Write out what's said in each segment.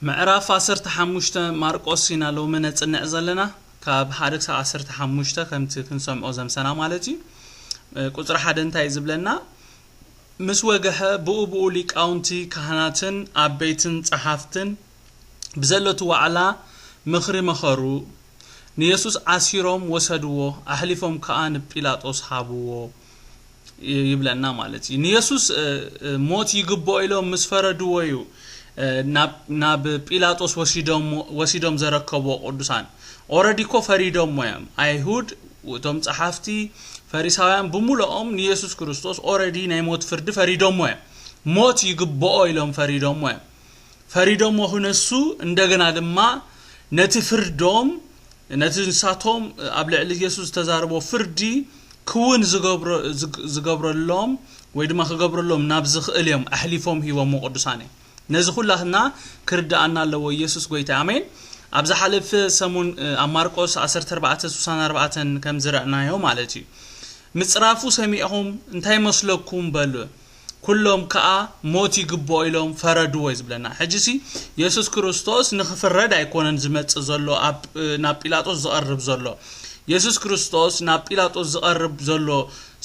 ምዕራፍ ዓሰርተ ሓሙሽተ ማርቆስ ኢና ሎሚ ነጽንዕ ዘለና፣ ካብ ሓደ ክሳብ ዓሰርተ ሓሙሽተ ከምቲ ክንሰምዖ ዘምሰና ማለት እዩ። እ፣ ቁጽሪ ሓደ እንታይ እዩ ዝብለና? ምስ ወግሐ ብኡ ብኡ ሊቃውንቲ ካህናትን ዓበይትን ጸሓፍትን ብዘለቱ ዋዕላ ምኽሪ መኸሩ፣ ንየሱስ ዓሲሮም ወሰድዎ፣ ኣሕሊፎም ከኣ ንጲላጦስ ሃብዎ። ይ-፣ ይብለና ማለት እዩ። ንየሱስ፣ እ፣ እ፣ ሞት ይግብኦ ኢሎም ምስ ፈረድዎ እዩ፣ እ፣ ናብ፣ ናብ ጲላጦስ ወሲዶም፣ ወሲዶም ዘረከብዎ ቅዱሳን። ኦረዲ እኮ ፈሪዶሞ እዮም። ኣይሁድ፣ እቶም ጸሓፍቲ፣ ፈሪሳውያን ብምሉኦም ንየሱስ ክርስቶስ ኦረዲ ናይ ሞት ፍርዲ ፈሪዶሞ እዮም። ሞት ይግብኦ ኢሎም ፈሪዶሞ እዮም። ፈሪዶሞ ክነሱ፣ እንደገና ድማ ነቲ ፍርዶም፣ ነቲ ንሳቶም ኣብ ልዕሊ የሱስ ዝተዛረቦ ፍርዲ ክውን ዝገብሮ-፣ ዝግ-፣ ዝገብረሎም ወይ ድማ ክገብረሎም ናብ ዝኽእል እዮም ኣሕሊፎም ሂቦሞ ቅዱሳን እዮም። ነዚ ኩላትና ክርድኣና ኣለዎ። ኢየሱስ ጎይታ፣ ኣሜን። ኣብ ዝሓለፈ ሰሙን፣ እ፣ ኣብ ማርቆስ ዓሰርተ ኣርባዕተ ስሳን ኣርባዕተን ከም ዝረእናዮ ማለት እዩ። ምጽራፉ ሰሚዕኹም እንታይ መስለኩም በሉ። ኩሎም ከኣ ሞት ይግብኦ ኢሎም ፈረድዎ እዩ ዝብለና። ሕጂሲ የሱስ ክርስቶስ ንኽፍረድ ኣይኮነን ዝመጽእ ዘሎ፣ ኣብ፣ ናብ ጲላጦስ ዝቐርብ ዘሎ። የሱስ ክርስቶስ ናብ ጲላጦስ ዝቐርብ ዘሎ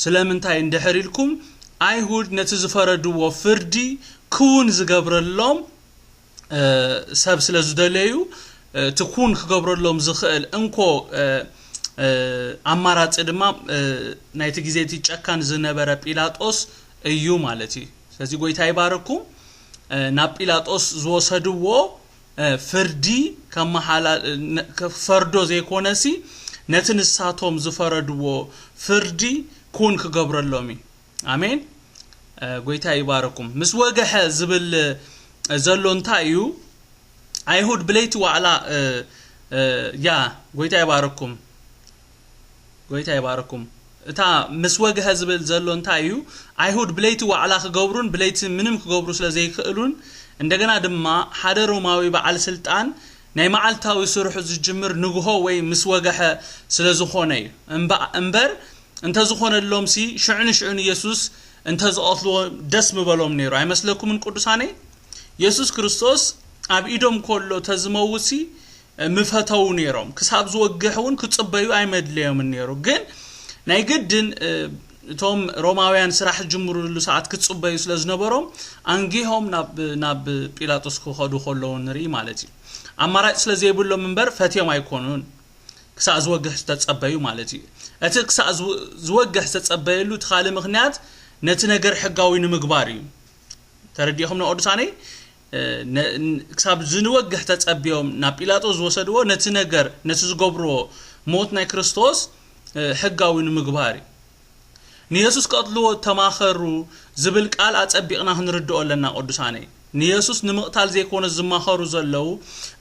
ስለምንታይ እንድሕር ኢልኩም፣ ኣይሁድ ነቲ ዝፈረድዎ ፍርዲ ክውን ዝገብረሎም፣ እ፣ ሰብ ስለ ዝደለዩ፣ እ፣ እቲ ኩን ክገብረሎም ዝኽእል እንኮ፣ እ፣ እ፣ ኣማራጺ ድማ፣ እ፣ ናይቲ ግዜ እቲ ጨካን ዝነበረ ጲላጦስ እዩ ማለት እዩ። ስለዚ ጎይታ ይባርኩም። እ፣ ናብ ጲላጦስ ዝወሰድዎ፣ እ፣ ፍርዲ ከመሓላ-፣ እ፣ ነ-፣ ክፈርዶ ዘይኮነሲ፣ ነቲ ንሳቶም ዝፈረድዎ ፍርዲ ኩን ክገብረሎም እዩ። ኣሜን። እ፣ ጎይታ ይባርኩም። ምስ ወገሐ ዝብል፣ እ፣ ዘሎ እንታይ እዩ? ኣይሁድ ብለይቲ ዋዕላ፣ እ፣ እ፣ ያ፣ ጎይታ ይባርኩም። ጎይታ ይባርኩም። እታ ምስ ወገሐ ዝብል ዘሎ እንታይ እዩ? ኣይሁድ ብለይቲ ዋዕላ ክገብሩን ብለይቲ ምንም ክገብሩ ስለ ዘይክእሉን፣ እንደገና ድማ ሓደ ሮማዊ በዓል ስልጣን ናይ መዓልታዊ ስርሑ ዝጅምር ንግሆ ወይ ምስ ወገሐ ስለ ዝኾነ እዩ። እምባ-፣ እምበር እንተዝኾነሎምሲ ሽዑ ንሽዑ ንየሱስ እንተዝቐትልዎ ደስ ምበሎም ነይሩ። ኣይመስለኩምን ቅዱሳነይ? የሱስ ክርስቶስ ኣብ ኢዶም ከሎ ተዝመውትሲ ምፈተው ነይሮም። ክሳብ ዝወግሕ እውን ክጽበዩ ኣይመድለዮምን ነይሩ። ግን ናይ ግድን፣ እ፣ እቶም ሮማውያን ስራሕ ዝጅምሩሉ ሰዓት ክጽበዩ ስለ ዝነበሮም፣ ኣንጊሆም ናብ፣ ናብ ጲላጦስ ክኸዱ ከለዉ ንርኢ ማለት እዩ። ኣማራጭ ስለ ዘይብሎም እምበር ፈትዮም ኣይኮኑን። ክሳብ ዝወግሕ ዝተጸበዩ ማለት እዩ። እቲ ክሳብ ዝወ-፣ ዝወግሕ ዝተጸበየሉ እቲ ካልእ ምኽንያት ነቲ ነገር ሕጋዊ ንምግባር እዩ። ተረዲእኹም ንቅዱሳነይ? እ፣ ነ-፣ ን-፣ ክሳብ ዝንወግሕ ተጸብዮም ናብ ጲላጦስ ዝወሰድዎ ነቲ ነገር፣ ነቲ ዝገብርዎ ሞት ናይ ክርስቶስ፣ እ፣ ሕጋዊ ንምግባር እዩ። ንየሱስ ክቐትልዎ ተማኸሩ ዝብል ቃል ኣጸቢቕና ክንርድኦ ኣለና ቅዱሳነይ። ንየሱስ ንምቕታል ዘይኮነ ዝማኸሩ ዘለዉ፣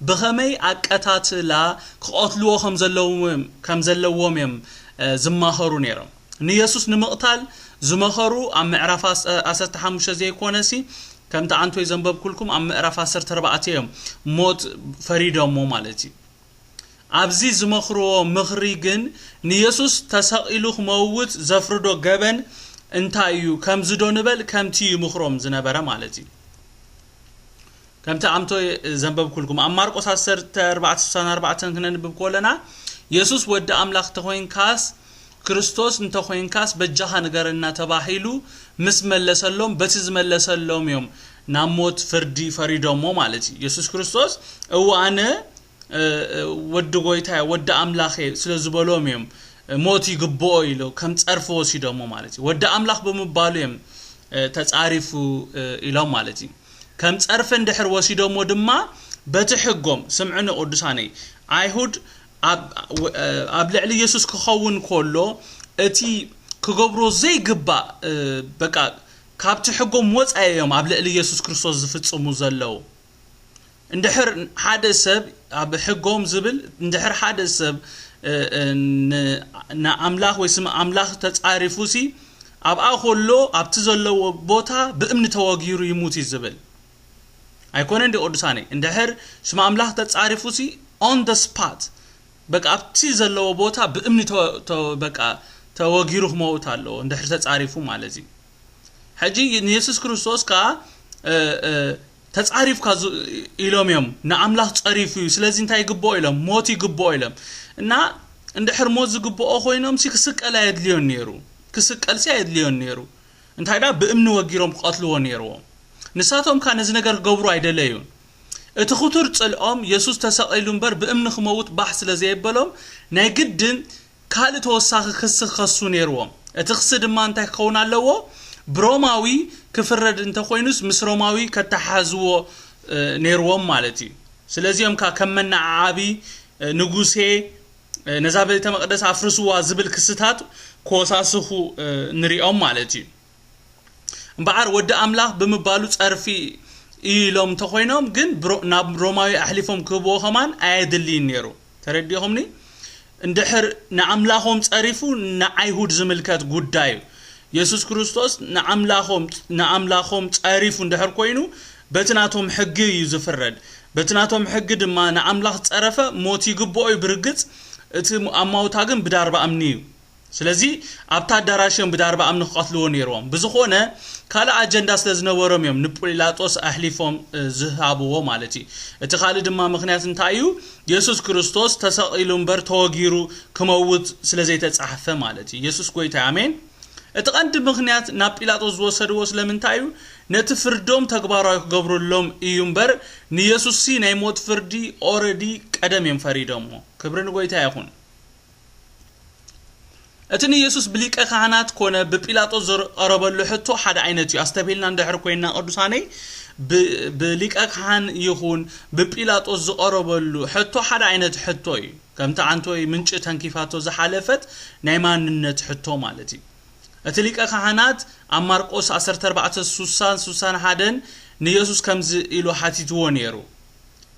ብኸመይ ኣቀታትላ ክቐትልዎ ከም ዘለዎም፣ ከም ዘለዎም እዮም፣ እ፣ ዝማኸሩ ነይሮም። ንየሱስ ንምቕታል ዝመኸሩ ኣብ ምዕራፍ ዓስ-፣ ዓሰርተ ሓሙሽተ ዘይኮነሲ፣ ከምቲ ኣንቶይ ዘንበብኩልኩም ኣብ ምዕራፍ ዓሰርተ ኣርባዕተ እዮም ሞት ፈሪዶሞ ማለት እዩ። ኣብዚ ዝመኽርዎ ምኽሪ ግን ንየሱስ ተሰቒሉ ክመውት ዘፍርዶ ገበን እንታይ እዩ? ከምዚ ዶ ንበል? ከምቲ ይምኽሮም ዝነበረ ማለት እዩ። ከምቲ ኣንቶይ ዘንበብኩልኩም ኣብ ማርቆስ ዓሰርተ ኣርባዕተ ስሳን ኣርባዕተን ክነንብብ ከለና፣ የሱስ ወዲ ኣምላኽ እንተኾይንካስ፣ ክርስቶስ እንተኾይንካስ በጃኻ ንገረና ተባሂሉ ምስ መለሰሎም፣ በቲ ዝመለሰሎም እዮም ናብ ሞት ፍርዲ ፈሪዶሞ ማለት እዩ። የሱስ ክርስቶስ፣ እወ ኣነ፣ እ፣ እ፣ ወዲ ጎይታ እየ፣ ወዲ ኣምላኽ እየ ስለ ዝበሎም እዮም፣ እ፣ ሞት ይግብኦ ኢሉ ከም ጸርፊ ወሲዶሞ ማለት እዩ። ወዲ ኣምላኽ ብምባሉ እዮም፣ እ፣ ተጻሪፉ፣ እ፣ ኢሎም ማለት እዩ። ከም ጸርፊ እንድሕር ወሲዶሞ ድማ በቲ ሕጎም፣ ስምዑኒ ቅዱሳነይ፣ ኣይሁድ ኣብ፣ እ፣ ኣብ ልዕሊ የሱስ ክኸውን ከሎ እቲ ክገብሮ ዘይግባእ፣ እ፣ በቃ ካብቲ ሕጎም ወጻኢ እዮም ኣብ ልዕሊ የሱስ ክርስቶስ ዝፍጽሙ ዘለዉ። እንድሕር ሓደ ሰብ ኣብ ሕጎም ዝብል፣ እንድሕር ሓደ ሰብ፣ እ፣ እ፣ ን-፣ ንኣምላኽ ወይ ስም ኣምላኽ ተጻሪፉሲ፣ ኣብኣ ከሎ ኣብቲ ዘለዎ ቦታ ብእምኒ ተወጊሩ ይሙት እዩ ዝብል። ኣይኮነን ድዩ ቅዱሳነይ? እንድሕር ስም ኣምላኽ ተጻሪፉሲ፣ on the spot፣ በቃ ኣብቲ ዘለዎ ቦታ ብእምኒ ተ-፣ ተ-፣ በቃ ተወጊሩ ክመውት ኣለዎ፣ እንድሕር ተጻሪፉ ማለት እዩ። ሕጂ ንየሱስ ክርስቶስ ከኣ፣ እ፣ እ፣ ተጻሪፍካ ኢሎም እዮም፣ ንኣምላኽ ጸሪፉ እዩ፣ ስለዚ እንታይ ይግብኦ ኢሎም፣ ሞት ይግብኦ ኢሎም። እና እንድሕር ሞት ዝግብኦ ኮይኖም ሲ ክስቀል ኣየድልዮን ነይሩ፣ ክስቀል ሲ ኣየድልዮን ነይሩ። እንታይ ዳ ብእምኒ ወጊሮም ክቐትልዎ ነይርዎም። ንሳቶም ካ ነዚ ነገር ክገብሩ ኣይደለዩን። እቲ ክቱር ጽልኦም የሱስ ተሰቒሉ እምበር ብእምኒ ክመውት ባሕ ስለ ዘየበሎም ናይ ግድን ካልእ ተወሳኺ ክሲ ክኸሱ ነይርዎም። እቲ ክሲ ድማ እንታይ ክኸውን ኣለዎ? ብሮማዊ ክፍረድ እንተኾይኑስ ምስ ሮማዊ ከተሓዝዎ ነይርዎም ማለት እዩ። ስለዚኦም ካ ከም መነዓዓቢ ንጉሴ ነዛ ቤተ መቅደስ ኣፍርስዋ ዝብል ክስታት ክወሳስኹ ንሪኦም ማለት እዩ። እምበኣር ወዲ ኣምላኽ ብምባሉ ጸርፊ ኢሎም እንተኾይኖም ግን ናብ ሮማዊ ኣሕሊፎም ክህብዎ ከማን ኣየድልይን ነይሩ። ተረዲኹምኒ? እንድሕር ንኣምላኾም ጸሪፉ ንኣይሁድ ዝምልከት ጉዳይ እዩ። የሱስ ክርስቶስ ንኣምላኾም ንኣምላኾም ጸሪፉ እንድሕር ኮይኑ በቲ ናቶም ሕጊ እዩ ዝፍረድ። በቲ ናቶም ሕጊ ድማ ንኣምላኽ ጸረፈ ሞት ይግብኦ እዩ ብርግጽ፣ እቲ ኣማውታ ግን ብዳርባ እምኒ እዩ። ስለዚ ኣብታ ኣዳራሽ እዮም ብዳርባ እምኒ ክቐትልዎ ነይርዎም። ብዝኾነ ካልእ ኣጀንዳ ስለ ዝነበሮም እዮም ንጲላጦስ ኣሕሊፎም ዝሃብዎ ማለት እዩ። እቲ ካልእ ድማ ምኽንያት እንታይ እዩ? የሱስ ክርስቶስ ተሰቒሉ እምበር ተወጊሩ ክመውት ስለ ዘይተጻሕፈ ማለት እዩ። የሱስ ጎይታ ኣሜን። እቲ ቀንዲ ምኽንያት ናብ ጲላጦስ ዝወሰድዎ ስለምንታይ እዩ? ነቲ ፍርዶም ተግባራዊ ክገብሩሎም እዩ እምበር ንየሱስሲ ናይ ሞት ፍርዲ ኦረዲ ቀደም እዮም ፈሪዶሞ። ክብሪ ንጎይታ ይኹን። እቲ ንየሱስ ብሊቀ ካህናት ኮነ ብጲላጦስ ዝቐረበሉ ሕቶ ሓደ ዓይነት እዩ። ኣስተብሂልና እንድሕር ኮይንና ቅዱሳነይ፣ ብሊቀ ካህን ይኹን ብጲላጦስ ዝቐረበሉ ሕቶ ሓደ ዓይነት ሕቶ እዩ። ከምቲ ዓንቶይ ምንጪ ተንኪፋቶ ዝሓለፈት ናይ ማንነት ሕቶ ማለት እዩ። እቲ ሊቀ ካህናት ኣብ ማርቆስ ዓሰርተ ኣርባዕተ ስሳን ስሳን ሓደን ንየሱስ ከምዚ ኢሉ ሓቲትዎ ነይሩ።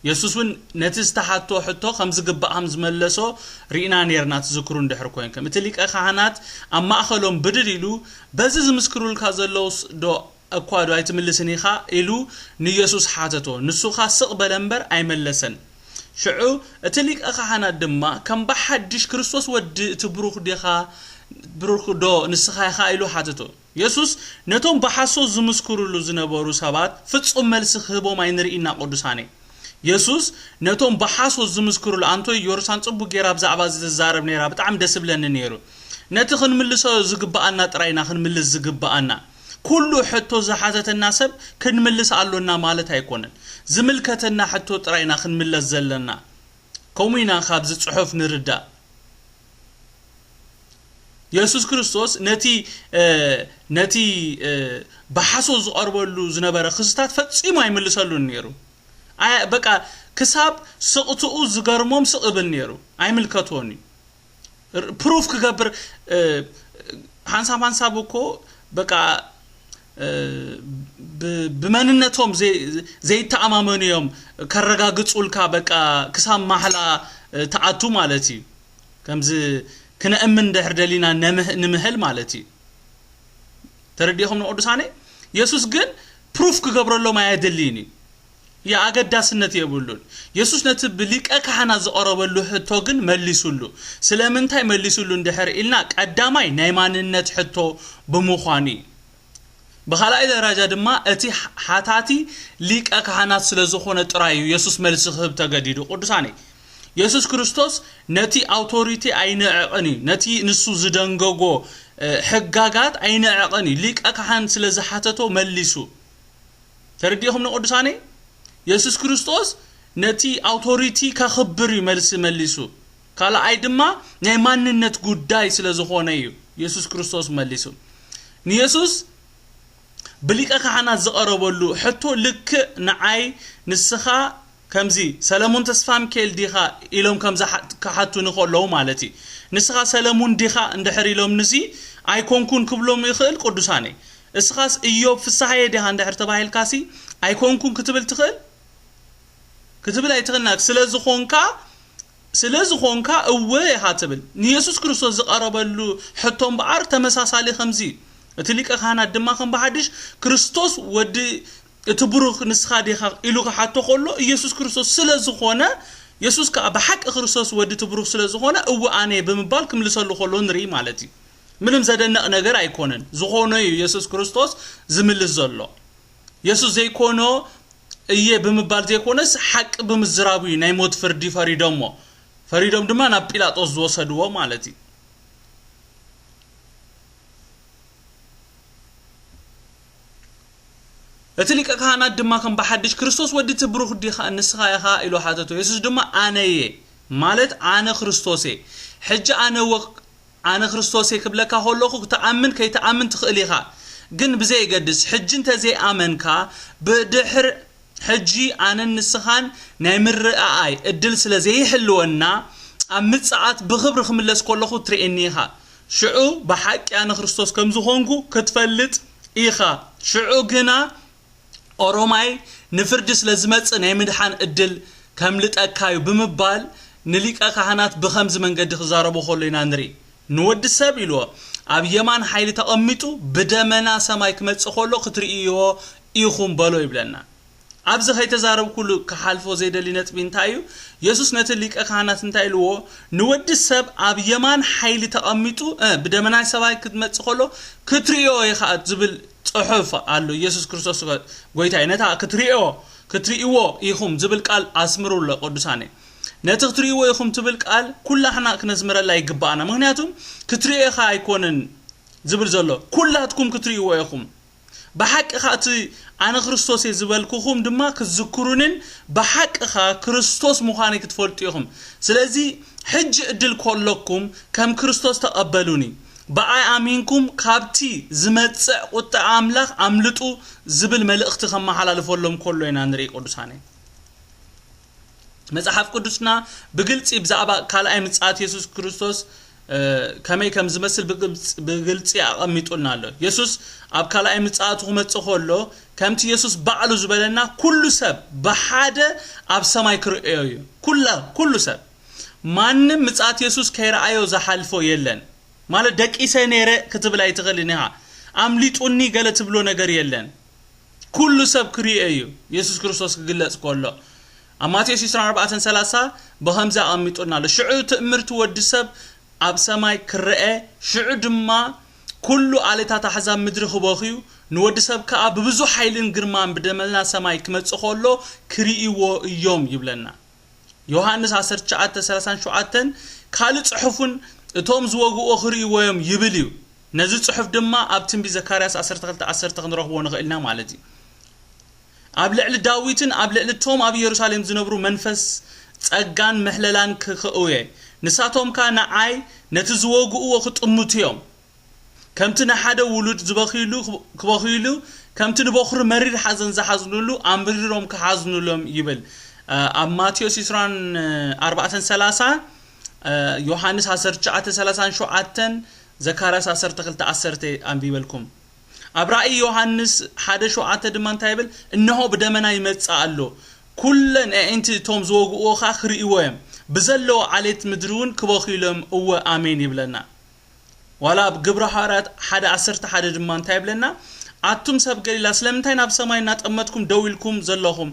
የሱስ እውን ነቲ ዝተሓቶ ሕቶ ከም ዝግባእ ከም ዝመለሶ ርኢና ነርና። ትዝክሩ እንድሕር ኮይንኩም፣ እቲ ሊቀ ካህናት ኣብ ማእኸሎም ብድድ ኢሉ፣ በዚ ዝምስክሩልካ ዘለውስ ዶ እኳ ዶ ኣይትምልስን ኢኻ? ኢሉ ንየሱስ ሓተቶ። ንሱኻ ስቕ በለ እምበር ኣይመለሰን። ሽዑ እቲ ሊቀ ካህናት ድማ ከም ብሓድሽ ክርስቶስ ወዲ እቲ ብሩኽ ዲኻ? ብሩኽ ዶ ንስኻ ኢኻ? ኢሉ ሓተቶ። የሱስ ነቶም ብሓሶት ዝምስክሩሉ ዝነበሩ ሰባት ፍጹም መልሲ ክህቦም ኣይንርኢና ቅዱሳነይ። የሱስ ነቶም ብሓሶት ዝምስክሩሉ፣ ኣንቶይ ዮርሳን ጽቡቅ ጌራ ብዛዕባ እዚ ትዛረብ ነይራ፣ ብጣዕሚ ደስ ይብለኒ ነይሩ። ነቲ ክንምልሶ ዝግብኣና ጥራይና ክንምልስ ዝግብኣና። ኩሉ ሕቶ ዝሓተተና ሰብ ክንምልስ ኣሎና ማለት ኣይኮነን። ዝምልከተና ሕቶ ጥራይና ክንምለስ ዘለና። ከምኡ ኢና ካብዚ ጽሑፍ ንርዳእ። የሱስ ክርስቶስ ነቲ ነቲ ብሓሶት ዝቐርበሉ ዝነበረ ክስታት ፈጺሙ ኣይምልሰሉን ነይሩ። በቃ ክሳብ ስቕትኡ ዝገርሞም ስቕ እብል ነይሩ። ኣይምልከትዎን እዩ። ፕሩፍ ክገብር ሓንሳብ ሓንሳብ እኮ በቃ ብመንነቶም ዘይተኣማመኑ እዮም ከረጋግፁልካ በቃ ክሳብ ማሕላ ትኣቱ ማለት እዩ። ከምዚ ክነእምን ድሕር ደሊና ንምሕል ማለት እዩ። ተረዲኹም ንቅዱሳነ? የሱስ ግን ፕሩፍ ክገብረሎም ኣየድልይን እዩ። የኣገዳስነት የብሉን። የሱስ ነቲ ብሊቀ ካህናት ዝቐረበሉ ሕቶ ግን መሊሱሉ። ስለምንታይ መሊሱሉ እንድሕር ኢልና፣ ቀዳማይ ናይ ማንነት ሕቶ ብምዃኑ እዩ። ብኻልኣይ ደረጃ ድማ እቲ ሓታቲ ሊቀ ካህናት ስለ ዝኾነ ጥራይ እዩ የሱስ መልሲ ክህብ ተገዲዱ። ቅዱሳነይ፣ የሱስ ክርስቶስ ነቲ ኣውቶሪቲ ኣይንዕቕን እዩ። ነቲ ንሱ ዝደንገጎ ሕጋጋት ኣይንዕቕን እዩ። ሊቀ ካህን ስለ ዝሓተቶ መሊሱ። ተረዲኹም ንቅዱሳነይ? የሱስ ክርስቶስ ነቲ ኣውቶሪቲ ከኽብር እዩ መልሲ መሊሱ። ካልኣይ ድማ ናይ ማንነት ጉዳይ ስለ ዝኾነ እዩ የሱስ ክርስቶስ መሊሱ። ንየሱስ ብሊቀ ካህናት ዝቐረበሉ ሕቶ ልክዕ ንዓይ ንስኻ ከምዚ ሰለሙን ተስፋ ሚካኤል ዲኻ ኢሎም ከም ክሓቱኒ ከለዉ ማለት እዩ። ንስኻ ሰለሙን ዲኻ እንድሕር ኢሎም ንሲ ኣይኮንኩን ክብሎም ይኽእል ቅዱሳነይ። እስኻስ እዮብ ፍስሃየ ዲኻ እንድሕር ተባሂልካሲ ኣይኮንኩን ክትብል ትኽእል? ክትብል ኣይትኽእልና። ስለ ዝኾንካ ስለ ዝኾንካ እወ ኢኻ ትብል። ንየሱስ ክርስቶስ ዝቐረበሉ ሕቶ እምበኣር ተመሳሳሊ ከምዚ እዩ። እቲ ሊቀ ካህናት ድማ ከም ብሓድሽ ክርስቶስ ወዲ እቲ ብሩኽ ንስኻ ዲኻ ኢሉ ክሓቶ ከሎ፣ ኢየሱስ ክርስቶስ ስለ ዝኾነ፣ የሱስ ከኣ ብሓቂ ክርስቶስ ወዲ እቲ ብሩኽ ስለ ዝኾነ እወ ኣነ እየ ብምባል ክምልሰሉ ከሎ ንርኢ ማለት እዩ። ምንም ዘደንቕ ነገር ኣይኮነን። ዝኾኖ እዩ የሱስ ክርስቶስ ዝምልስ ዘሎ። የሱስ ዘይኮኖ እየ ብምባል ዘይኮነስ ሓቂ ብምዝራቡ እዩ ናይ ሞት ፍርዲ ፈሪዶሞ። ፈሪዶም ድማ ናብ ጲላጦስ ዝወሰድዎ ማለት እዩ። እቲ ሊቀ ካህናት ድማ ከም ብሓድሽ፣ "ክርስቶስ ወዲ እቲ ብሩኽ ዲኻ ንስኻ ኢኻ?" ኢሉ ሓተቶ። የሱስ ድማ፣ "ኣነ እየ፣ ማለት ኣነ ክርስቶስ እየ። ሕጂ ኣነ ወ-፣ ኣነ ክርስቶስ እየ ክብለካ ከለኹ ክትኣምን ከይትኣምን ትኽእል ኢኻ። ግን ብዘየገድስ፣ ሕጂ እንተዘይኣመንካ፣ ብድሕር ሕጂ ኣነን ንስኻን ናይ ምርኣኣይ ዕድል ስለ ዘይህልወና፣ ኣብ ምጽኣት ብኽብሪ ክምለስ ከለኹ ትርእየኒ ኢኻ። ሽዑ ብሓቂ ኣነ ክርስቶስ ከም ዝኾንኩ ክትፈልጥ ኢኻ። ሽዑ ግና ኦሮማይ ንፍርዲ ስለ ዝመጽእ ናይ ምድሓን ዕድል ከምልጠካ እዩ" ብምባል ንሊቀ ካህናት ብኸምዚ መንገዲ ክዛረቦ ከሎ ኢና ንርኢ። "ንወዲ ሰብ" ኢልዎ፣ "ኣብ የማን ሓይሊ ተቐሚጡ ብደመና ሰማይ ክመጽእ ከሎ ክትርእይዎ ኢኹም" በሎ ይብለና። ኣብዚ ከይተዛረብኩሉ ክሓልፎ ዘይደሊ ነጥቢ እንታይ እዩ? የሱስ ነቲ ሊቀ ካህናት እንታይ ኢልዎ? "ንወዲ ሰብ ኣብ የማን ሓይሊ ተቐሚጡ፣ እ፣ ብደመና ሰማይ ክትመጽእ ከሎ ክትርእዮ ኢኻ" ዝብል ጽሑፍ ኣሎ። የሱስ ክርስቶስ ጎይታ እዩ። ነታ ክትርእዮ፣ ክትርእይዎ ኢኹም ዝብል ቃል ኣስምሩሎ ቅዱሳነይ። ነቲ ክትርእይዎ ኢኹም ትብል ቃል ኩላህና ክነስምረላ ይግባኣና። ምኽንያቱም ክትርእዮ ኢኻ ኣይኮነን ዝብል ዘሎ፣ ኩላትኩም ክትርእይዎ ኢኹም። ብሓቂ ኸኣ እቲ ኣነ ክርስቶስ እየ ዝበልኩኹም ድማ ክትዝክሩንን ብሓቂ ኸኣ ክርስቶስ ምዃነይ ክትፈልጡ ኢኹም። ስለዚ ሕጂ ዕድል ከለኩም ከም ክርስቶስ ተቐበሉኒ። ብኣይ ኣሚንኩም ካብቲ ዝመጽእ ቁጥዓ ኣምላኽ ኣምልጡ ዝብል መልእኽቲ ከመሓላልፈሎም ከሎ ኢና ንርኢ ቅዱሳነይ። መጽሓፍ ቅዱስና ብግልጺ ብዛዕባ ካልኣይ ምጽኣት የሱስ ክርስቶስ፣ እ፣ ከመይ ከም ዝመስል ብግልጽ-፣ ብግልጺ ኣቐሚጡልና ኣሎ። የሱስ ኣብ ካልኣይ ምጽኣቱ ክመጽእ ከሎ፣ ከምቲ የሱስ ባዕሉ ዝበለና፣ ኩሉ ሰብ ብሓደ ኣብ ሰማይ ክርእዮ እዩ። ኩላ-፣ ኩሉ ሰብ። ማንም ምጽኣት የሱስ ከይረኣዮ ዝሓልፎ የለን። ማለት ደቂሰ ነይረ ክትብል ኣይትኽእልን ኢኻ። ኣምሊጡኒ ገለ ትብሎ ነገር የለን። ኩሉ ሰብ ክርእዮ እዩ። የሱስ ክርስቶስ ክግለጽ ከሎ ኣብ ማቴዎስ ዕስራን ኣርባዕተን ሰላሳ ብኸምዚ ኣቐሚጡልና ኣሎ። "ሽዑ ትእምርቲ ወዲ ሰብ ኣብ ሰማይ ክረአ፣ ሽዑ ድማ ኩሉ ኣለታት ኣሕዛብ ምድሪ ክበኽዩ፣ ንወዲ ሰብ ከኣ ብብዙሕ ሓይልን ግርማን ብደመና ሰማይ ክመጽእ ከሎ ክርእይዎ እዮም" ይብለና። ዮሃንስ ዓሰርተ ትሽዓተ ሰላሳን ሸውዓተን፣ "ካልእ ጽሑፍን እቶም ዝወግእዎ ክርእይዎ እዮም" ይብል እዩ። ነዚ ጽሑፍ ድማ ኣብ ትንቢት ዘካርያስ ዓሰርተ ክልተ ዓሰርተ ክንረኽቦ ንኽእል ኢና ማለት እዩ። "ኣብ ልዕሊ ዳዊትን ኣብ ልዕሊ እቶም ኣብ ኢየሩሳሌም ዝነብሩ መንፈስ ጸጋን ምሕለላን ክኸእው እየ። ንሳቶም ከኣ ንዓይ ነቲ ዝወግእዎ ክጥምቱ እዮም። ከምቲ ንሓደ ውሉድ ዝበኽይሉ ክበኽይሉ፣ ከምቲ ንበኹሪ መሪር ሓዘን ዝሓዝኑሉ፣ ኣምሪሮም ክሓዝኑሎም" ይብል። እ፣ ኣብ ማቴዎስ ዕስራን ኣርባዕተን ሰላሳ፣ እ፣ ዮሃንስ ዓሰርተ ትሽዓተ ሰላሳን ሸውዓተን፣ ዘካርያስ ዓሰርተ ክልተ ዓሰርተ ኣንቢበልኩም። ኣብ ራእይ ዮሃንስ ሓደ ሸውዓተ ድማ እንታይ ይብል? "እንሆ ብደመና ይመጽእ ኣሎ፣ ኩለን ኣዒንቲ እቶም ዝወግእዎ ኸኣ ክርእይዎ እዮም፣ ብዘለዎ ዓሌት ምድሪ እውን ክበኽዩሎም፣ እወ ኣሜን" ይብለና። ዋላ ኣብ ግብረ ሃዋርያት ሓደ ዓሰርተ ሓደ ድማ እንታይ ይብለና? "ኣቱም ሰብ ገሊላ፣ ስለምንታይ ናብ ሰማይ እናጠመትኩም ደው ኢልኩም ዘለኹም?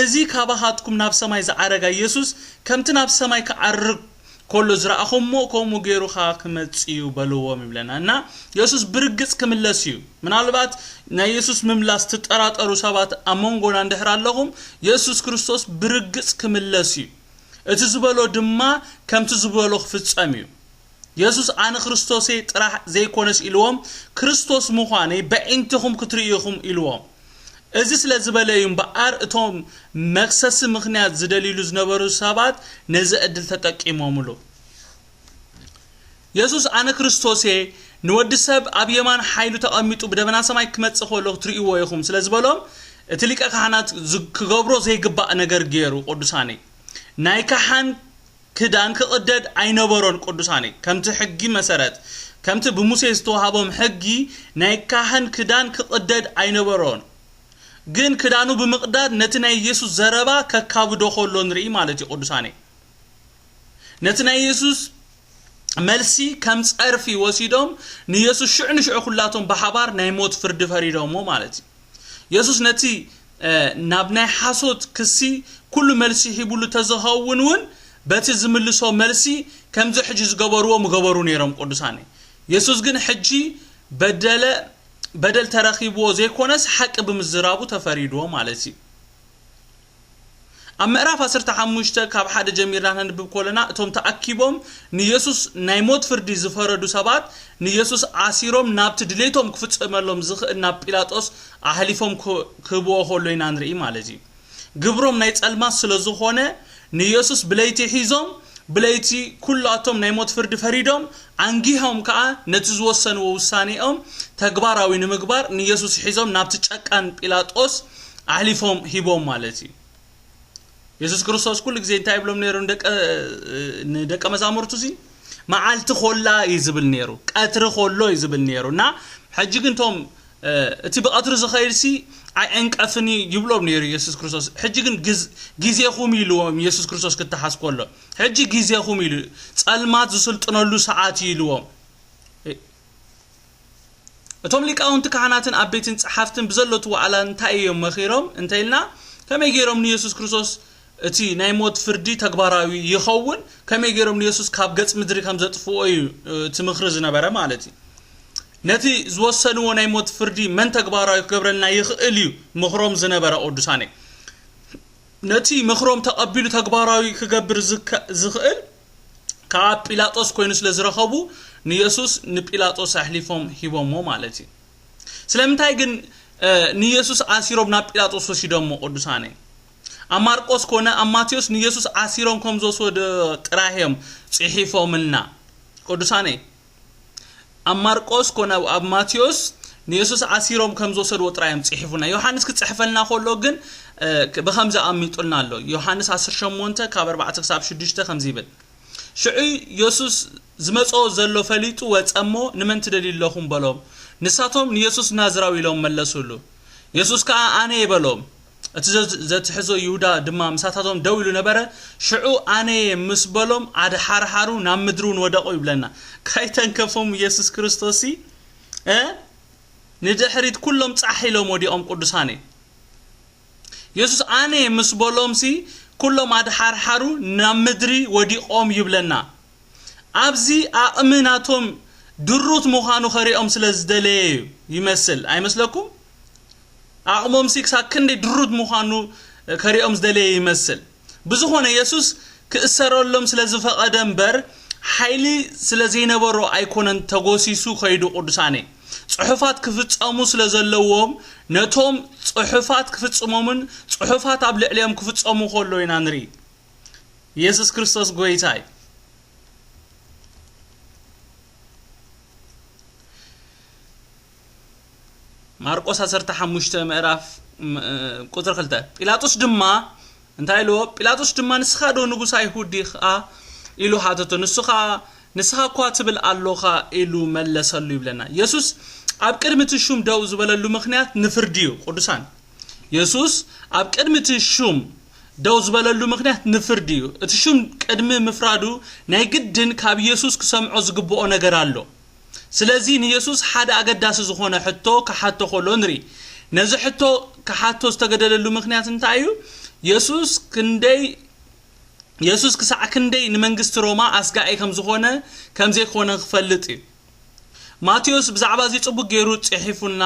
እዚ ካባኻትኩም ናብ ሰማይ ዝዓረጋ ኢየሱስ ከምቲ ናብ ሰማይ ክዓርግ ከሎ ዝረኣኹሞ፣ ከምኡ ገይሩ ኸኣ ክመጽእ እዩ" በልዎም ይብለና። እና የሱስ ብርግጽ ክምለስ እዩ። ምናልባት ናይ የሱስ ምምላስ ትጠራጠሩ ሰባት ኣብ መንጎና እንድሕር ኣለኹም፣ የሱስ ክርስቶስ ብርግጽ ክምለስ እዩ። እቲ ዝበሎ ድማ ከምቲ ዝበሎ ክፍጸም እዩ። የሱስ "ኣነ ክርስቶስ እየ ጥራሕ ዘይኮነስ" ኢልዎም፣ "ክርስቶስ ምዃነይ በዒንትኹም ክትርእዩ ኢኹም" ኢልዎም። እዚ ስለ ዝበለ እዩ እምበኣር እቶም መክሰሲ ምኽንያት ዝደልይሉ ዝነበሩ ሰባት ነዚ ዕድል ተጠቂሞምሉ። የሱስ "ኣነ ክርስቶስ እየ፣ ንወዲ ሰብ ኣብ የማን ሓይሉ ተቐሚጡ ብደመና ሰማይ ክመጽእ ከሎ ክትርእይዎ ኢኹም" ስለ ዝበሎም፣ እቲ ሊቀ ካህናት ዝ-፣ ክገብሮ ዘይግባእ ነገር ገይሩ። ቅዱሳነይ፣ ናይ ካህን ክዳን ክቕደድ ኣይነበሮን። ቅዱሳነይ፣ ከምቲ ሕጊ መሰረት፣ ከምቲ ብሙሴ ዝተዋህቦም ሕጊ፣ ናይ ካህን ክዳን ክቕደድ ኣይነበሮን። ግን ክዳኑ ብምቕዳድ ነቲ ናይ ኢየሱስ ዘረባ ከካብዶ ከሎ ንርኢ ማለት እዩ። ቅዱሳነይ፣ ነቲ ናይ ኢየሱስ መልሲ ከም ጸርፊ ወሲዶም ንኢየሱስ ሽዑ ንሽዑ ኩላቶም ብሓባር ናይ ሞት ፍርዲ ፈሪዶሞ ማለት እዩ። የሱስ ነቲ፣ እ፣ ናብ ናይ ሓሶት ክሲ ኩሉ መልሲ ሂቡሉ ተዝኸውን እውን፣ በቲ ዝምልሶ መልሲ ከምዚ ሕጂ ዝገበርዎ ምገበሩ ነይሮም። ቅዱሳነይ፣ የሱስ ግን ሕጂ በደለ፣ በደል ተረኺብዎ ዘይኮነስ፣ ሓቂ ብምዝራቡ ተፈሪድዎ ማለት እዩ። ኣብ ምዕራፍ ዓሰርተ ሓሙሽተ ካብ ሓደ ጀሚርና ነንብብ ከለና፣ እቶም ተኣኪቦም ንየሱስ ናይ ሞት ፍርዲ ዝፈረዱ ሰባት ንየሱስ ኣሲሮም ናብቲ ድሌቶም ክፍጸመሎም ዝኽእል ናብ ጲላጦስ ኣሕሊፎም ክህብዎ ከሎ ኢና ንርኢ ማለት እዩ። ግብሮም ናይ ጸልማት ስለ ዝኾነ ንየሱስ ብለይቲ ሒዞም፣ ብለይቲ ኩላቶም ናይ ሞት ፍርዲ ፈሪዶም፣ ኣንጊሆም ከኣ ነቲ ዝወሰንዎ ውሳኔኦም ተግባራዊ ንምግባር ንየሱስ ሒዞም ናብቲ ጨካን ጲላጦስ ኣሕሊፎም ሂቦም ማለት እዩ። የሱስ ክርስቶስ ኩሉ ግዜ እንታይ ይብሎም ነይሩ ንደቀ መዛሙርቱ? እዚ መዓልቲ ኮላ እዩ ዝብል ነይሩ፣ ቀትሪ ኮሎ እዩ ዝብል ነይሩ። እና ሕጂ ግን እቶም እቲ ብቐትሪ ዝኸይድ ሲ ኣይዕንቀፍን እዩ ይብሎም ነይሩ የሱስ ክርስቶስ። ሕጂ ግን ግዜኹም ኢልዎም የሱስ ክርስቶስ ክተሓዝ ከሎ፣ ሕጂ ግዜኹም ኢሉ፣ ጸልማት ዝስልጥነሉ ሰዓት እዩ ኢልዎም። እቶም ሊቃውንቲ ካህናትን ኣብ ቤትን ጸሓፍትን ብዘለቱ ዋዕላ እንታይ እዮም መኺሮም እንተኢልና፣ ከመይ ገይሮም ንየሱስ ክርስቶስ እቲ ናይ ሞት ፍርዲ ተግባራዊ ይኸውን፣ ከመይ ገይሮም ንየሱስ ካብ ገጽ ምድሪ ከም ዘጥፍዎ እዩ እቲ ምኽሪ ዝነበረ ማለት እዩ። ነቲ ዝወሰንዎ ናይ ሞት ፍርዲ መን ተግባራዊ ክገብረልና ይኽእል እዩ ምኽሮም ዝነበረ ቅዱሳነይ። ነቲ ምኽሮም ተቐቢሉ ተግባራዊ ክገብር ዝኽእል ካብ ጲላጦስ ኮይኑ ስለ ዝረኸቡ ንየሱስ ንጲላጦስ ኣሕሊፎም ሂቦሞ ማለት እዩ። ስለምንታይ ግን ንየሱስ ኣሲሮም ናብ ጲላጦስ ወሲዶሞ ቅዱሳነይ? ኣብ ማርቆስ ኮነ ኣብ ማቴዎስ ንየሱስ ኣሲሮም ከም ዝወሰዶ ጥራይ እዮም ጽሒፎምልና ቅዱሳነይ። ኣብ ማርቆስ ኮነ ኣብ ማቴዎስ ንየሱስ ኣሲሮም ከም ዝወሰድዎ ጥራይ እዮም ጽሒፉና። ዮሃንስ ክጽሕፈልና ከሎ ግን ብኸምዚ ኣሚጡልና ኣሎ። ዮሃንስ ዓሰርተ ሸሞንተ ካብ ኣርባዕተ ክሳብ ሽዱሽተ ከምዚ ይብል፣ ሽዑ የሱስ ዝመጾ ዘሎ ፈሊጡ ወጸ እሞ፣ ንመን ትደልዩ ኣለኹም በሎም። ንሳቶም ንየሱስ ናዝራዊ ኢሎም መለሱሉ። የሱስ ከኣ ኣነ እየ በሎም። እቲ ዘትሕዞ ይሁዳ ድማ ምሳታቶም ደው ኢሉ ነበረ። ሽዑ ኣነ እየ ምስ በሎም ኣድሓርሓሩ ናብ ምድሪ እውን ወደቑ ይብለና። ካይተንከፎም የሱስ ክርስቶስ እ ንድሕሪት ኩሎም ጻሕ ኢሎም ወዲቖም ቅዱሳነይ። የሱስ ኣነ ምስ በሎም ሲ ኩሎም ኣድሓርሓሩ ናብ ምድሪ ወዲቖም ይብለና። ኣብዚ ኣቕሚ ናቶም ድሩት ምዃኑ ከሪኦም ስለ ዝደለየ እዩ ይመስል ኣይመስለኩም? ኣቕሞም ሲ ክሳብ ክንደይ ድሩት ምዃኑ ከሪኦም ዝደለየ ይመስል። ብዝኾነ የሱስ ክእሰረሎም ስለ ዝፈቐደ እምበር ሓይሊ ስለ ዘይነበሮ ኣይኮነን ተጎሲሱ ከይዱ ቅዱሳነይ። ጽሑፋት ክፍጸሙ ስለ ዘለዎም ነቶም ጽሑፋት ክፍጽሞምን ጽሑፋት ኣብ ልዕሊኦም ክፍጸሙ ከሎ ኢና ንርኢ። የሱስ ክርስቶስ ጎይታ እዩ። ማርቆስ ዓሰርተ ሓሙሽተ ምዕራፍ ቁጽሪ ክልተ። ጲላጦስ ድማ እንታይ ኢልዎ? ጲላጦስ ድማ ንስኻ ዶ ንጉስ ኣይሁድ ኢኻ ኢሉ ሓተቶ። ንሱ ኸኣ ንስኻ እኳ ትብል ኣሎኻ ኢሉ መለሰሉ ይብለና። የሱስ ኣብ ቅድሚ እቲ ሹም ደው ዝበለሉ ምኽንያት ንፍርዲ እዩ። ቅዱሳን፣ የሱስ ኣብ ቅድሚ እቲ ሹም ደው ዝበለሉ ምኽንያት ንፍርዲ እዩ። እቲ ሹም ቅድሚ ምፍራዱ ናይ ግድን ካብ የሱስ ክሰምዖ ዝግብኦ ነገር ኣሎ። ስለዚ ንየሱስ ሓደ ኣገዳሲ ዝኾነ ሕቶ ክሓቶ ከሎ ንርኢ። ነዚ ሕቶ ክሓቶ ዝተገደደሉ ምኽንያት እንታይ እዩ? የሱስ ክንደይ የሱስ ክሳዕ ክንደይ ንመንግስቲ ሮማ ኣስጋኢ ከም ዝኾነ ከም ዘይኮነ ክፈልጥ እዩ። ማቴዎስ ብዛዕባ እዚ ጽቡቅ ገይሩ ጽሒፉና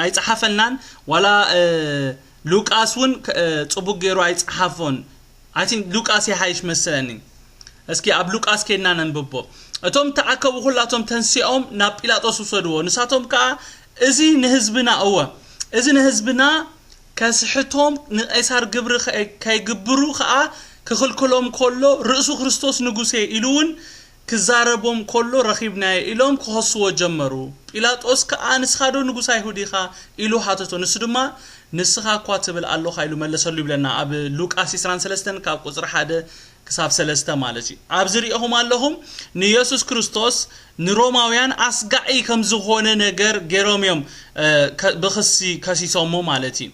ኣይጸሓፈልናን፣ ዋላ ሉቃስ እውን ጽቡቅ ገይሩ ኣይጸሓፎን። ኣይ ቲንክ ሉቃስ ይሓይሽ መሰለኒ። እስኪ ኣብ ሉቃስ ኬድና ነንብቦ። እቶም ተኣከቡ ኩላቶም ተንሲኦም ናብ ጲላጦስ ውሰድዎ። ንሳቶም ከኣ እዚ ንህዝብና እወ እዚ ንህዝብና ከስሕቶም ንቄሳር ግብሪ ከይግብሩ ከኣ ክኽልክሎም ከሎ ርእሱ ክርስቶስ ንጉሴ ኢሉ እውን ክዛረቦም ከሎ ረኺብናዮ ኢሎም ክኸስዎ ጀመሩ። ጲላጦስ ከኣ ንስኻ ዶ ንጉስ ኣይሁድ ኢኻ ኢሉ ሓተቶ። ንሱ ድማ ንስኻ እኳ ትብል ኣሎኻ ኢሉ መለሰሉ ይብለና ኣብ ሉቃስ ዕስራን ሰለስተን ካብ ቁጽሪ ሓደ ክሳብ ሰለስተ ማለት እዩ። ኣብዚ ሪኢኹም ኣለኹም ንየሱስ ክርስቶስ ንሮማውያን ኣስጋዒ ከም ዝኾነ ነገር ገይሮም እዮም ብኽሲ ከሲሶሞ ማለት እዩ።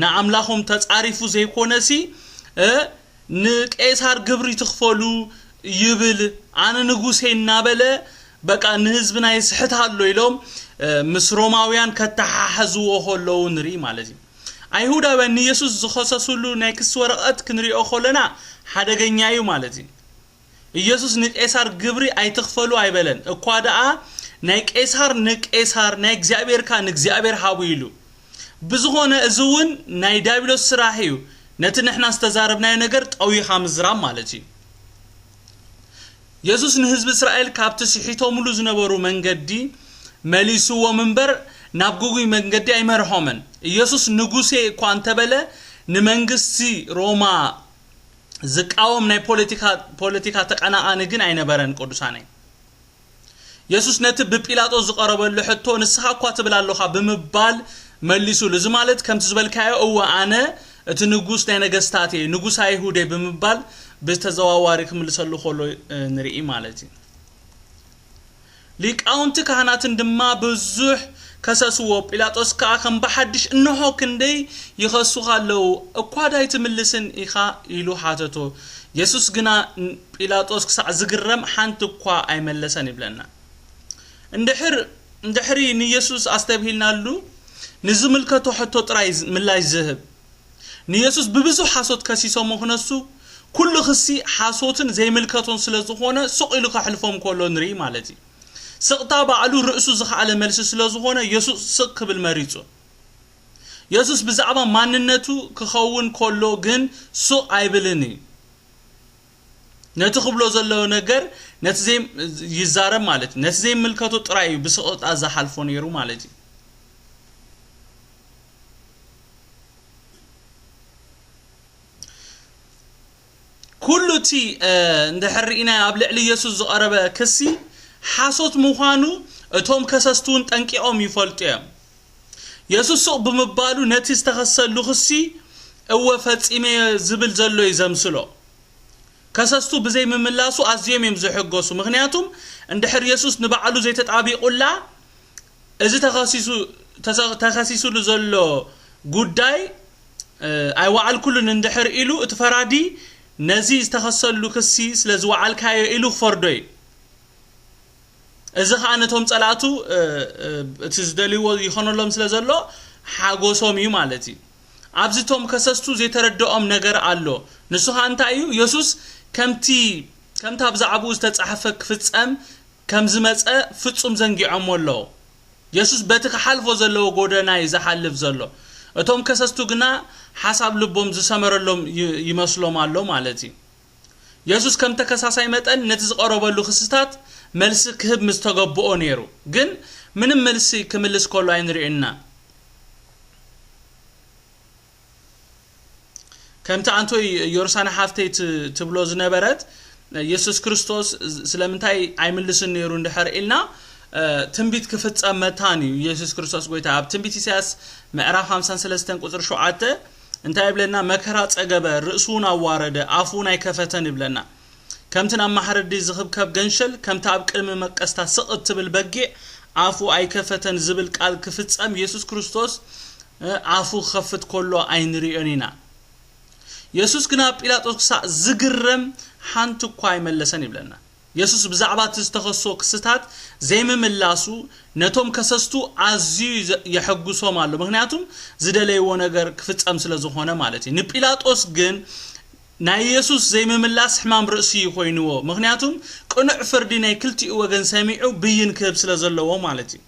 ንኣምላኾም ተጻሪፉ ዘይኮነሲ ንቄሳር ግብሪ ትኽፈሉ ይብል ኣነ ንጉሴ እናበለ በቃ ንህዝብና ይስሕት ኣሎ ኢሎም ምስ ሮማውያን ከተሓሕዝዎ ከለዉ ንርኢ ማለት እዩ። ኣይሁዳውያን ንየሱስ ዝኸሰስሉ ናይ ክሲ ወረቐት ክንሪኦ ከለና ሓደገኛ እዩ ማለት እዩ። ኢየሱስ ንቄሳር ግብሪ ኣይትኽፈሉ ኣይበለን፣ እኳ ደኣ ናይ ቄሳር ንቄሳር ናይ እግዚኣብሔር ከኣ ንእግዚኣብሔር ሃቡ ኢሉ። ብዝኾነ እዚ እውን ናይ ዲያብሎስ ስራሕ እዩ። ነቲ ንሕና ዝተዛረብናዮ ነገር ጠዊኻ ምዝራብ ማለት እዩ። የሱስ ንህዝቢ እስራኤል ካብቲ ስሒቶምሉ ዝነበሩ መንገዲ መሊስዎም እምበር፣ ናብ ግጉይ መንገዲ ኣይመርሖምን። ኢየሱስ ንጉሴ እኳ እንተበለ፣ ንመንግስቲ ሮማ ዝቃወም ናይ ፖለቲካ፣ ፖለቲካ ተቐናቓኒ ግን ኣይነበረን። ቅዱሳነይ፣ የሱስ ነቲ ብጲላጦስ ዝቐረበሉ ሕቶ፣ "ንስኻ እኳ ትብል ኣለኻ" ብምባል መሊሱሉ። እዚ ማለት፣ ከምቲ ዝበልካዮ፣ "እወ፣ ኣነ እቲ ንጉስ ናይ ነገስታት እየ፣ ንጉስ ኣይሁድ እየ" ብምባል ብተዘዋዋሪ ክምልሰሉ ከሎ፣ እ፣ ንርኢ ማለት እዩ። ሊቃውንቲ ካህናትን ድማ ብዙሕ ከሰስዎ። ጲላጦስ ከኣ ከም ብሓድሽ፣ "እንሆ ክንደይ ይኸሱኻ ኣለዉ፣ እኳ ዶ ኣይትምልስን ኢኻ?" ኢሉ ሓተቶ። የሱስ ግና ን-፣ ጲላጦስ ክሳዕ ዝግረም ሓንቲ እኳ ኣይመለሰን ይብለና። እንድሕር፣ እንድሕሪ ንየሱስ ኣስተብሂልናሉ፣ ንዝምልከቶ ሕቶ ጥራይ ዝ-፣ ምላሽ ዝህብ። ንየሱስ ብብዙሕ ሓሶት ከሲሶሞ ክነሱ፣ ኩሉ ክሲ ሓሶትን ዘይምልከቶን ስለ ዝኾነ፣ ስቕ ኢሉ ከሕልፎም ከሎ ንርኢ ማለት እዩ። ስቕታ ባዕሉ ርእሱ ዝኸኣለ መልሲ ስለ ዝኾነ፣ የሱስ ስቕ ክብል መሪጹ። የሱስ ብዛዕባ ማንነቱ ክኸውን ከሎ ግን ስቕ ኣይብልን እዩ። ነቲ ክብሎ ዘለዎ ነገር፣ ነቲ ዘይ-፣ ይዛረብ ማለት እዩ። ነቲ ዘይምልከቶ ጥራይ እዩ ብስቕታ ዝሓልፎ ነይሩ ማለት እዩ። ኩሉ እቲ፣ እ፣ እንድሕር ርኢና ኣብ ልዕሊ የሱስ ዝቐረበ ክሲ ሓሶት ምዃኑ እቶም ከሰስቲ እውን ጠንቂቖም ይፈልጡ እዮም። የሱስ ስቕ ብምባሉ ነቲ ዝተኸሰሉ ክሲ እወ ፈጺመዮ ዝብል ዘሎ እዩ ዘምስሎ። ከሰስቱ ብዘይምምላሱ ኣዝዮም እዮም ዝሕጎሱ። ምኽንያቱም እንድሕር የሱስ ንባዕሉ ዘይተጣቢቑላ፣ እዚ ተኸሲሱ፣ ተሰ-፣ ተኸሲሱሉ ዘሎ ጉዳይ፣ እ፣ ኣይወዓልኩሉን እንድሕር ኢሉ፣ እቲ ፈራዲ ነዚ ዝተኸሰሉ ክሲ ስለ ዝወዓልካዮ ኢሉ ክፈርዶ እዩ። እዚ ኸኣ ነቶም ጸላእቱ፣ እ፣ እ፣ እቲ ዝደልይዎ ይኾነሎም ስለ ዘሎ ሓጎሶም እዩ ማለት እዩ። ኣብዚ እቶም ከሰስቱ ዘይተረድኦም ነገር ኣሎ። ንሱ ኸኣ እንታይ እዩ? የሱስ ከምቲ፣ ከምታ ብዛዕባኡ ዝተጻሕፈ ክፍጸም ከም ዝመጸ ፍጹም ዘንጊዖሞ ኣለዉ። የሱስ በቲ ክሓልፎ ዘለዎ ጎደና እዩ ዝሓልፍ ዘሎ። እቶም ከሰስቱ ግና ሓሳብ ልቦም ዝሰመረሎም ይ-፣ ይመስሎም ኣሎ ማለት እዩ። የሱስ ከም ተከሳሳይ መጠን ነቲ ዝቐረበሉ ክስታት መልሲ ክህብ ምስተገብኦ ነይሩ። ግን ምንም መልሲ ክምልስ ከሎ ኣይንርእይና። ከምቲ ኣንቶይ ዮርሳና ሓፍተይ ት-፣ ትብሎ ዝነበረት፣ የሱስ ክርስቶስ ስለምንታይ ኣይምልስን ነይሩ እንድሕር ኢልና፣ እ፣ ትንቢት ክፍጸም መታን እዩ። የሱስ ክርስቶስ ጎይታ ኣብ ትንቢት ኢሳያስ ምዕራፍ ሓምሳን ሰለስተን ቁጽሪ ሸውዓተ እንታይ ይብለና? "መከራ ጸገበ፣ ርእሱ እውን ኣዋረደ፣ ኣፉ እውን ኣይከፈተን" ይብለና። "ከምቲ ናብ ማሕረዲ ዝኽብከብ ገንሸል፣ ከምቲ ኣብ ቅድሚ መቀስታ ስቕ እትብል በጊዕ ኣፉ ኣይከፈተን" ዝብል ቃል ክፍጸም የሱስ ክርስቶስ፣ እ፣ ኣፉ ክኸፍት ከሎ ኣይንርእዮን ኢና። የሱስ ግና ጲላጦስ ክሳዕ ዝግረም ሓንቲ እኳ ኣይመለሰን ይብለና። የሱስ ብዛዕባ እቲ ዝተኸሶ ክስታት ዘይምምላሱ ነቶም ከሰስቱ ኣዝዩ ዘ-፣ የሐጉሶም ኣሎ። ምኽንያቱም ዝደለይዎ ነገር ክፍጸም ስለ ዝኾነ ማለት እዩ። ንጲላጦስ ግን ናይ የሱስ ዘይምምላስ ሕማም ርእሲ እዩ ኮይንዎ። ምኽንያቱም ቅኑዕ ፍርዲ ናይ ክልቲኡ ወገን ሰሚዑ ብይን ክህብ ስለ ዘለዎ ማለት እዩ።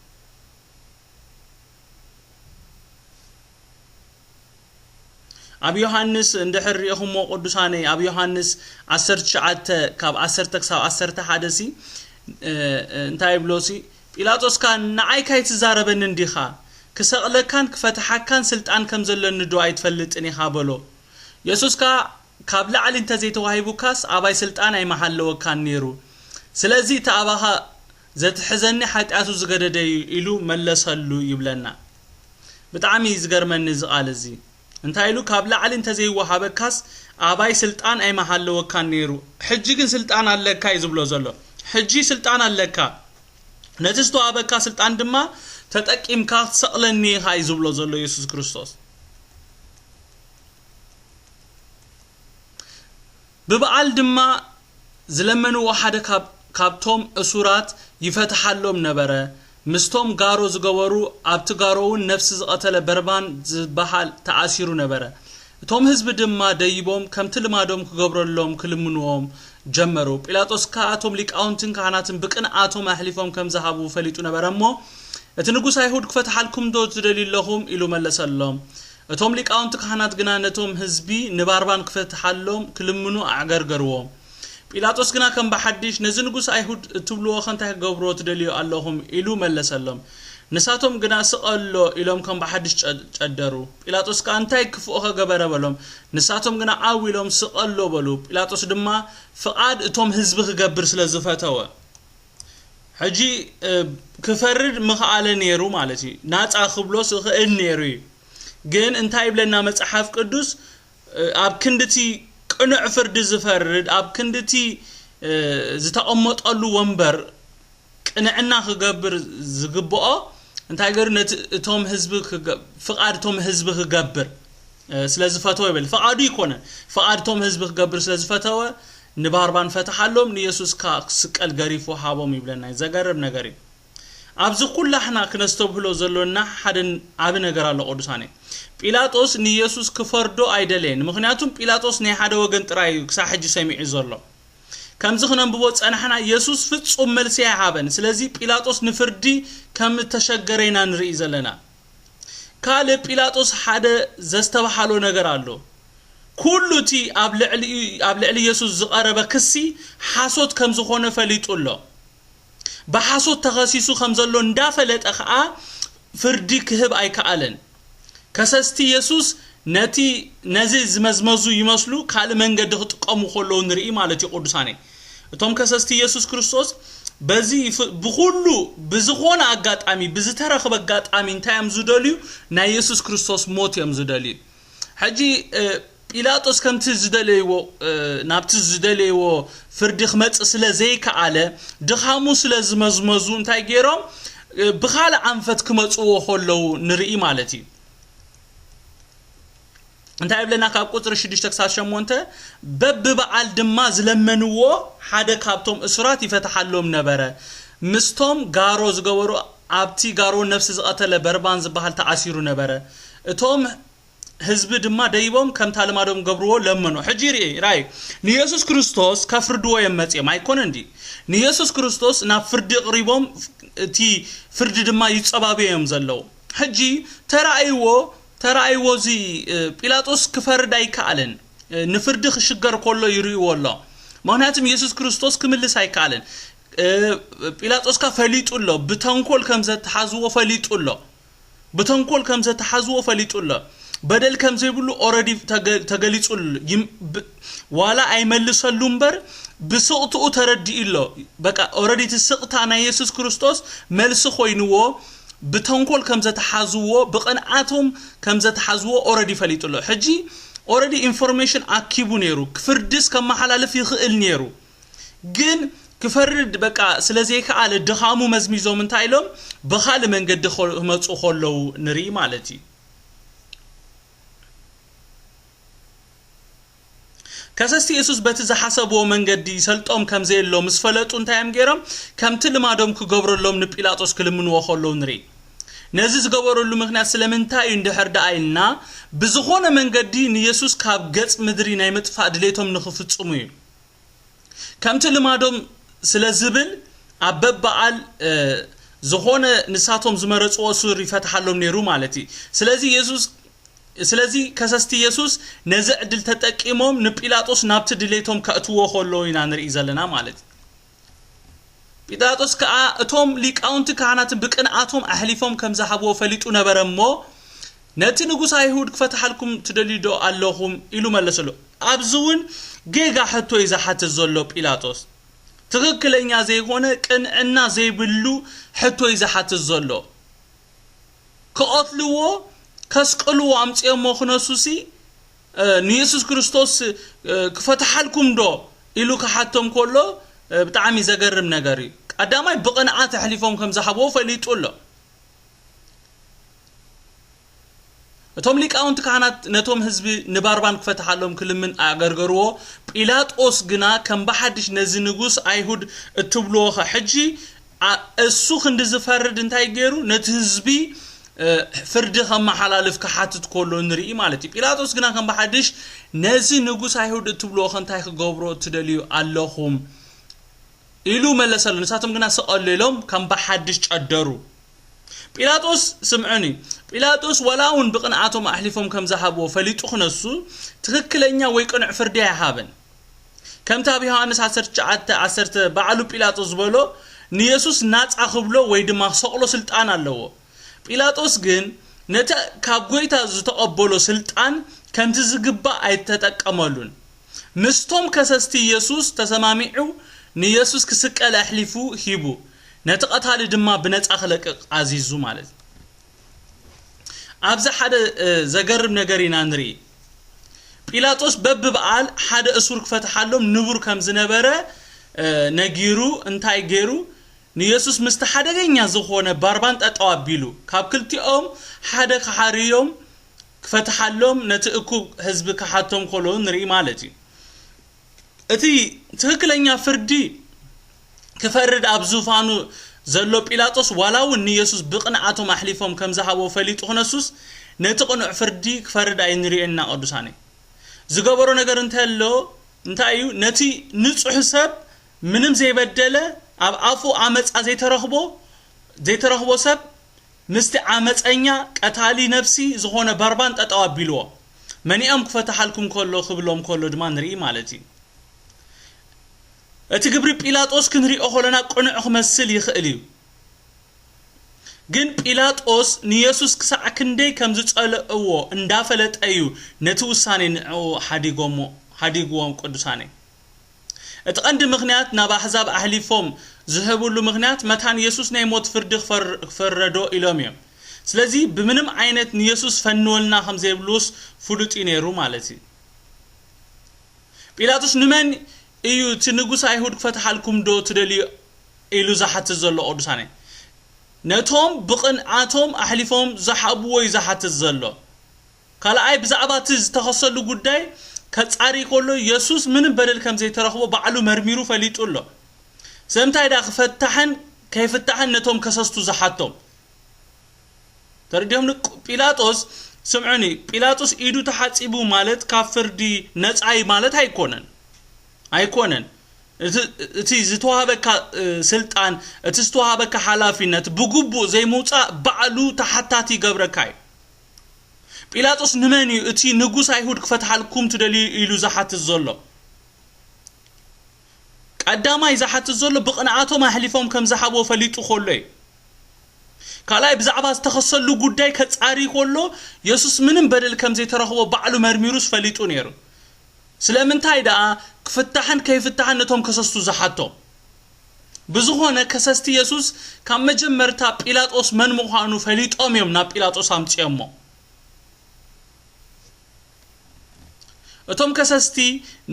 ኣብ ዮሃንስ እንድሕር ርኢኹሞ ቅዱሳነይ፣ ኣብ ዮሃንስ ዓሰርተ ትሽዓተ ካብ ዓሰርተ ክሳብ ዓሰርተ ሓደ ሲ፣ እ፣ እ፣ እንታይ ይብሎ ሲ? ጲላጦስ ከኣ፣ "ንዓይ ካይትዛረበንን ዲኻ? ክሰቕለካን ክፈትሓካን ስልጣን ከም ዘለኒ ዶ ኣይትፈልጥን ኢኻ?" በሎ። የሱስ ከኣ፣ "ካብ ላዕሊ እንተዘይተዋሂቡካስ ኣባይ ስልጣን ኣይምሃለወካን ነይሩ። ስለዚ እቲ ኣባኻ ዘትሕዘኒ ሓጢኣቱ ዝገደደ እዩ" ኢሉ መለሰሉ ይብለና። ብጣዕሚ እዩ ዝገርመኒ እዚ ቃል እዚ። እንታይ ኢሉ? "ካብ ላዕሊ እንተዘይወሃበካስ ኣባይ ስልጣን ኣይምሃለወካን ነይሩ። ሕጂ ግን ስልጣን ኣለካ" እዩ ዝብሎ ዘሎ። ሕጂ ስልጣን ኣለካ። ነቲ ዝተዋህበካ ስልጣን ድማ ተጠቂምካ ክትሰቕለኒ ኢኻ እዩ ዝብሎ ዘሎ የሱስ ክርስቶስ። ብበዓል ድማ ዝለመንዎ ሓደ ካብ-፣ ካብቶም እሱራት ይፈትሓሎም ነበረ። ምስቶም ጋሮ ዝገበሩ፣ ኣብቲ ጋሮ እውን ነፍሲ ዝቐተለ በርባን ዝበሃል ተኣሲሩ ነበረ። እቶም ህዝቢ ድማ ደይቦም፣ ከምቲ ልማዶም ክገብረሎም ክልምንዎም ጀመሩ። ጲላጦስ ከኣ እቶም ሊቃውንትን ካህናትን ብቅንኣቶም ኣሕሊፎም ከም ዝሃቡ ፈሊጡ ነበረ እሞ፣ "እቲ ንጉስ ኣይሁድ ክፈትሓልኩም ዶ ትደልዩ ኣለኹም?" ኢሉ መለሰሎም። እቶም ሊቃውንቲ ካህናት ግና ነቶም ህዝቢ ንባርባን ክፈትሓሎም ክልምኑ ኣዕገርገርዎም። ጲላጦስ ግና ከም ብሓድሽ፣ "ነዚ ንጉስ ኣይሁድ እትብልዎ ኸ እንታይ ክገብርዎ ትደልዩ ኣለኹም?" ኢሉ መለሰሎም። ንሳቶም ግና፣ "ስቐሎ" ኢሎም ከም ብሓድሽ ጨ-፣ ጨደሩ። ጲላጦስ ከኣ፣ "እንታይ ክፉእ ኸ ገበረ?" በሎም። ንሳቶም ግና ዓው ኢሎም፣ "ስቐሎ" በሉ። ጲላጦስ ድማ ፍቓድ እቶም ህዝቢ ክገብር ስለ ዝፈተወ፣ ሕጂ፣ እ፣ ክፈርድ ምኽኣለ ነይሩ ማለት እዩ። ናጻ ክብሎስ ይኽእል ነይሩ እዩ። ግን እንታይ ይብለና መጽሓፍ ቅዱስ? እ፣ ኣብ ክንድቲ ቅኑዕ ፍርዲ ዝፈርድ፣ ኣብ ክንድቲ፣ እ፣ ዝተቐመጠሉ ወንበር ቅንዕና ክገብር ዝግብኦ፣ እንታይ ገይሩ? ነቲ፣ እቶም ህዝቢ ክገ-፣ ፍቓድ እቶም ህዝቢ ክገብር፣ እ፣ ስለ ዝፈተወ ይብል። ፍቓዱ ይኮነን፣ ፍቓድ እቶም ህዝቢ ክገብር ስለ ዝፈተወ፣ ንባርባን ፈትሓሎም፣ ንየሱስ ከኣ ክስቀል ገሪፉ ሃቦም ይብለና። ዘገርም ነገር እዩ። ኣብዚ ኩላሕና ክነስተብህሎ ዘሎና ሓደ ዓቢ ነገር ኣሎ ቅዱሳነይ። ጲላጦስ ንየሱስ ክፈርዶ ኣይደለየን። ምኽንያቱም ጲላጦስ ናይ ሓደ ወገን ጥራይ እዩ ክሳብ ሕጂ ሰሚዑ ዘሎ። ከምዚ ክነንብቦ ጸናሕና፣ የሱስ ፍጹም መልሲ ኣይሃበን። ስለዚ ጲላጦስ ንፍርዲ ከም እተሸገረ ኢና ንርኢ ዘለና። ካልእ ጲላጦስ ሓደ ዘስተብሃሎ ነገር ኣሎ። ኩሉ እቲ ኣብ ልዕሊ፣ ኣብ ልዕሊ የሱስ ዝቐረበ ክሲ ሓሶት ከም ዝኾነ ፈሊጡ ኣሎ። ብሓሶት ተኸሲሱ ከም ዘሎ እንዳፈለጠ ኸኣ ፍርዲ ክህብ ኣይከኣለን። ከሰስቲ የሱስ ነቲ፣ ነዚ ዝመዝመዙ ይመስሉ ካልእ መንገዲ ክጥቀሙ ከለዉ ንርኢ ማለት እዩ ቅዱሳነይ። እቶም ከሰስቲ የሱስ ክርስቶስ በዚ ይፍ-፣ ብኹሉ፣ ብዝኾነ ኣጋጣሚ፣ ብዝተረኽበ ኣጋጣሚ እንታይ እዮም ዝደልዩ? ናይ የሱስ ክርስቶስ ሞት እዮም ዝደልዩ። ሕጂ፣ እ፣ ጲላጦስ ከምቲ ዝደለይዎ፣ እ፣ ናብቲ ዝደለይዎ ፍርዲ ክመጽእ ስለ ዘይከኣለ፣ ድኻሙ ስለ ዝመዝመዙ እንታይ ገይሮም? እ፣ ብኻልእ ኣንፈት ክመጽዎ ከለዉ ንርኢ ማለት እዩ። እንታይ ይብለና? ካብ ቁጽሪ ሽዱሽተ ክሳብ ሸሞንተ፣ "በብበዓል ድማ ዝለመንዎ ሓደ ካብቶም እሱራት ይፈትሓሎም ነበረ። ምስቶም ጋሮ ዝገበሩ፣ ኣብቲ ጋሮ ነፍሲ ዝቐተለ በርባን ዝበሃል ተኣሲሩ ነበረ። እቶም ህዝቢ ድማ ደይቦም ከምታ ልማዶም ገብርዎ ለመኑ።" ሕጂ ርኢ፣ ራይ፣ ንየሱስ ክርስቶስ ከፍርድዎ እዮም መጺኦም፣ ኣይኮነን ድዩ? ንየሱስ ክርስቶስ ናብ ፍርዲ ኣቕሪቦም፣ እቲ ፍርዲ ድማ ይጸባብዮ እዮም ዘለዉ። ሕጂ ተራእይዎ፣ ተራእይዎ እዚ፣ እ፣ ጲላጦስ ክፈርድ ኣይከኣለን። እ፣ ንፍርዲ ክሽገር ከሎ ይርእይዎ ኣሎ። ምኽንያቱም የሱስ ክርስቶስ ክምልስ ኣይከኣለን። እ፣ ጲላጦስ ከኣ ፈሊጡ ኣሎ፣ ብተንኮል ከም ዘተሓዝዎ ፈሊጡ ኣሎ። ብተንኮል ከም ዘተሓዝዎ ፈሊጡ ኣሎ። በደል ከም ዘይብሉ ኦረዲ ተገ-፣ ተገሊጹ ኣሎ። ይም-፣ ብ-፣ ዋላ ኣይመልሰሉ እምበር ብስቕትኡ ተረዲኡ ኣሎ። በቃ ኦረዲ እቲ ስቕታ ናይ የሱስ ክርስቶስ መልሲ ኮይንዎ፣ ብተንኮል ከም ዘተሓዝዎ፣ ብቕንዓቶም ከም ዘተሓዝዎ ኦረዲ ፈሊጡ ኣሎ። ሕጂ ኦረዲ ኢንፎርሜሽን ኣኪቡ ነይሩ፣ ፍርድስ ከመሓላልፍ ይኽእል ነይሩ። ግን ክፈርድ በቃ ስለ ዘይከኣለ ድኻሙ መዝሚዞም እንታይ ኢሎም ብኻልእ መንገዲ ኸ-፣ ክመጹ ከለዉ ንርኢ ማለት እዩ። ከሰስቲ የሱስ በቲ ዝሓሰብዎ መንገዲ ይሰልጦም ከም ዘየሎ ምስ ፈለጡ እንታይ እዮም ገይሮም? ከምቲ ልማዶም ክገብረሎም ንጲላጦስ ክልምንዎ ከለዉ ንርኢ። ነዚ ዝገበረሉ ምኽንያት ስለምንታይ እዩ እንድሕር ደኣ ኢልና፣ ብዝኾነ መንገዲ ንየሱስ ካብ ገጽ ምድሪ ናይ ምጥፋእ ድሌቶም ንኽፍጽሙ እዩ። ከምቲ ልማዶም ስለ ዝብል ኣብ በበዓል፣ እ፣ ዝኾነ ንሳቶም ዝመረጽዎ እሱር ይፈትሓሎም ነይሩ ማለት እዩ። ስለዚ የሱስ፣ ስለዚ ከሰስቲ የሱስ ነዚ ዕድል ተጠቂሞም ንጲላጦስ ናብቲ ድሌቶም ከእትዎ ከለዉ ኢና ንርኢ ዘለና ማለት እዩ። ጲላጦስ ከኣ እቶም ሊቃውንቲ ካህናትን ብቅንኣቶም ኣሕሊፎም ከም ዝሃብዎ ፈሊጡ ነበረ እሞ፣ "ነቲ ንጉስ ኣይሁድ ክፈትሓልኩም ትደልዩ ዶ ኣለኹም?" ኢሉ መለሰሉ። ኣብዚ እውን ጌጋ ሕቶ እዩ ዝሓትት ዘሎ ጲላጦስ። ትኽክለኛ ዘይኮነ ቅንዕና ዘይብሉ ሕቶ እዩ ዝሓትት ዘሎ። ክቐትልዎ፣ ከስቅልዎ ኣምጺኦሞ ክነሱሲ፣ እ፣ ንየሱስ ክርስቶስ፣ እ፣ "ክፈትሓልኩም ዶ?" ኢሉ ክሓቶም ከሎ፣ እ፣ ብጣዕሚ ዘገርም ነገር እዩ። ቀዳማይ ብቕንዓት ኣሕሊፎም ከም ዝሃብዎ ፈሊጡ ኣሎ። እቶም ሊቃውንቲ ካህናት ነቶም ህዝቢ ንባርባን ክፈትሓሎም ክልምን ኣገርገርዎ። ጲላጦስ ግና ከም ብሓድሽ ነዚ ንጉስ ኣይሁድ እትብልዎ ኸ ሕጂ ኣ-፣ እሱ ክንዲ ዝፈርድ እንታይ ገይሩ? ነቲ ህዝቢ፣ እ፣ ፍርዲ ከመሓላልፍ ክሓትት ከሎ ንርኢ ማለት እዩ። ጲላጦስ ግና ከም ብሓድሽ ነዚ ንጉስ ኣይሁድ እትብልዎ ኸ እንታይ ክገብሮ እትደልዩ ኣለኹም? ኢሉ መለሰሉ። ንሳቶም ግና ስቐሉ ኢሎም ከም ብሓድሽ ጨደሩ። ጲላጦስ፣ ስምዑኒ፣ ጲላጦስ ዋላ እውን ብቕንኣቶም ኣሕሊፎም ከም ዝሃብዎ ፈሊጡ ክነሱ፣ ትኽክለኛ ወይ ቅኑዕ ፍርዲ ኣይሃበን። ከምቲ ኣብ ዮሃንስ ዓሰርተ ትሽዓተ ዓሰርተ ባዕሉ ጲላጦስ ዝበሎ፣ ንየሱስ ናጻ ክብሎ ወይ ድማ ክሰቕሎ ስልጣን ኣለዎ። ጲላጦስ ግን ነቲ ካብ ጎይታ ዝተቐበሎ ስልጣን ከምቲ ዝግባእ ኣይተጠቀመሉን። ምስቶም ከሰስቲ የሱስ ተሰማሚዑ ንየሱስ ክስቀል ኣሕሊፉ ሂቡ፣ ነቲ ቀታሊ ድማ ብነጻ ክለቅቕ ኣዚዙ ማለት እዩ። ኣብዚ ሓደ ዘገርም ነገር ኢና ንርኢ። ጲላጦስ በብበዓል ሓደ እሱር ክፈትሓሎም ንቡር ከም ዝነበረ ነጊሩ፣ እንታይ ገይሩ? ንየሱስ ምስቲ ሓደገኛ ዝኾነ ባርባን ጠጠው ኣቢሉ፣ ካብ ክልቲኦም ሓደ ክሓርዮም ክፈትሓሎም ነቲ እኩብ ህዝቢ ክሓቶም ከሎ ንርኢ ማለት እዩ። እቲ ትኽክለኛ ፍርዲ ክፈርድ ኣብ ዙፋኑ ዘሎ ጲላጦስ ዋላ እውን ንየሱስ ብቕንኣቶም ኣሕሊፎም ከም ዝሃብዎ ፈሊጡ ክነሱስ፣ ነቲ ቅኑዕ ፍርዲ ክፈርድ ኣይንሪኦን ኢና ቅዱሳነይ። ዝገበሮ ነገር እንተሎ እንታይ እዩ? ነቲ ንጹሕ ሰብ፣ ምንም ዘይበደለ፣ ኣብ ኣፉ ዓመጻ ዘይተረኽቦ ዘይተረኽቦ ሰብ ምስቲ ዓመጸኛ ቀታሊ ነፍሲ ዝኾነ ባርባን ጠጠው ኣቢልዎ። መኒኦም ክፈትሓልኩም ከሎ ክብሎም ከሎ ድማ ንርኢ ማለት እዩ። እቲ ግብሪ ጲላጦስ ክንሪኦ ከለና ቅኑዕ ክመስል ይኽእል እዩ። ግን ጲላጦስ ንየሱስ ክሳዕ ክንደይ ከም ዝጸልእዎ እንዳፈለጠ እዩ ነቲ ውሳኔ ንዕኡ ሓዲጎሞ፣ ሓዲግዎም ቅዱሳነይ። እቲ ቀንዲ ምኽንያት ናብ ኣሕዛብ ኣሕሊፎም ዝህብሉ ምኽንያት መታን የሱስ ናይ ሞት ፍርዲ ክፈር-፣ ክፈረዶ ኢሎም እዮም። ስለዚ ብምንም ዓይነት ንየሱስ ፈንወልና ከም ዘይብሉስ ፍሉጥ እዩ ነይሩ ማለት እዩ። ጲላጦስ ንመን እዩ እቲ ንጉስ ኣይሁድ ክፈትሓልኩም ዶ ትደልዩ ኢሉ ዝሓትት ዘሎ ቅዱሳነይ? ነቶም ብቕንኣቶም ኣሕሊፎም ዝሃብዎ እዩ ዝሓትት ዘሎ። ካልኣይ ብዛዕባ እቲ ዝተኸሰሉ ጉዳይ ከጻሪ ከሎ የሱስ ምንም በደል ከም ዘይተረኽቦ ባዕሉ መርሚሩ ፈሊጡ ኣሎ። ስለምንታይ ደኣ ክፈታሕን ከይፍታሕን ነቶም ከሰስቱ ዝሓቶም? ተረዲኦም ን-፣ ጲላጦስ፣ ስምዑኒ፣ ጲላጦስ ኢዱ ተሓጺቡ ማለት ካብ ፍርዲ ነጻ እዩ ማለት ኣይኮነን። ኣይኮነን። እቲ፣ እቲ ዝተዋሃበካ፣ እ፣ ስልጣን፣ እቲ ዝተዋሃበካ ሓላፊነት ብግቡእ ዘይምውጻእ ባዕሉ ተሓታቲ ይገብረካ እዩ። ጲላጦስ ንመን እዩ እቲ ንጉስ ኣይሁድ ክፈትሓልኩም ትደልዩ ኢሉ ዝሓትት ዘሎ? ቀዳማይ ዝሓትት ዘሎ ብቕንኣቶም ኣሕሊፎም ከም ዝሃብዎ ፈሊጡ ከሎ እዩ። ካልኣይ ብዛዕባ ዝተኸሰሉ ጉዳይ ከጻሪ ከሎ የሱስ ምንም በደል ከም ዘይተረኽቦ ባዕሉ መርሚሩስ ፈሊጡ ነይሩ። ስለምንታይ ደኣ ክፍታሕን ከይፍታሕን ነቶም ከሰስቱ ዝሓቶም? ብዝኾነ ከሰስቲ የሱስ ካብ መጀመርታ ጲላጦስ መን ምዃኑ ፈሊጦም እዮም ናብ ጲላጦስ ኣምጺኦሞ። እቶም ከሰስቲ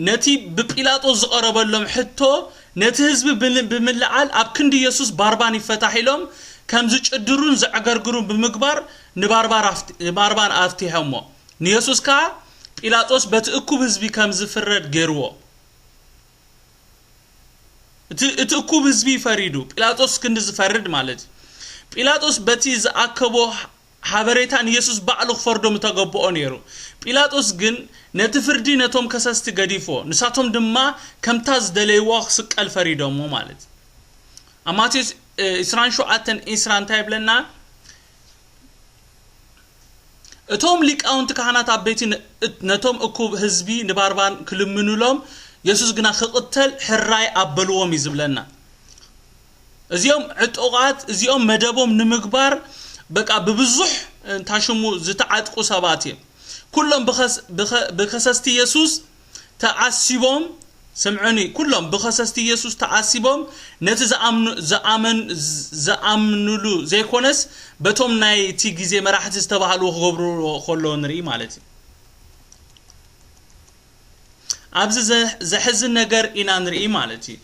ነቲ ብጲላጦስ ዝቐረበሎም ሕቶ ነቲ ህዝቢ ብል-፣ ብምልዓል ኣብ ክንዲ የሱስ ባርባን ይፈታሕ ኢሎም ከም ዝጭድሩን ዘዕገርግሩን ብምግባር ንባርባን ኣፍት-፣ ንባርባን ኣፍቲሖሞ። ንየሱስ ከኣ ጲላጦስ በቲ እኩብ ህዝቢ ከም ዝፍረድ ገይርዎ። እቲ፣ እቲ እኩብ ህዝቢ ፈሪዱ፣ ጲላጦስ ክንዲ ዝፈርድ ማለት እዩ። ጲላጦስ በቲ ዝኣከቦ ሓበሬታ ንየሱስ ባዕሉ ክፈርዶ ምተገብኦ ነይሩ። ጲላጦስ ግን ነቲ ፍርዲ ነቶም ከሰስቲ ገዲፍዎ፣ ንሳቶም ድማ ከምታ ዝደለይዎ ክስቀል ፈሪዶሞ ማለት እዩ። ኣብ ማቴዎስ፣ እ፣ ዕስራን ሸውዓተን ዕስራ እንታይ ይብለና? እቶም ሊቃውንቲ ካህናት ዓበይቲ ን-፣ እት-፣ ነቶም እኩብ ህዝቢ ንባርባን ክልምኑሎም፣ የሱስ ግና ክቕተል ሕራይ ኣበልዎም እዩ ዝብለና። እዚኦም ዕጡቓት፣ እዚኦም መደቦም ንምግባር በቃ ብብዙሕ እንታሽሙ ዝተዓጥቁ ሰባት እዮም። ኩሎም ብኸስ-፣ ብኸ-፣ ብከሰስቲ የሱስ ተዓሲቦም፣ ስምዑኒ፣ ኩሎም ብኸሰስቲ የሱስ ተዓሲቦም ነቲ ዝኣምኑ-፣ ዝኣመን-፣ ዝኣምኑሉ ዘይኮነስ በቶም ናይቲ ግዜ መራሕቲ ዝተባህሉ ክገብርዎ ከለዉ ንርኢ ማለት እዩ። ኣብዚ ዘ-፣ ዘሕዝን ነገር ኢና ንርኢ ማለት እዩ።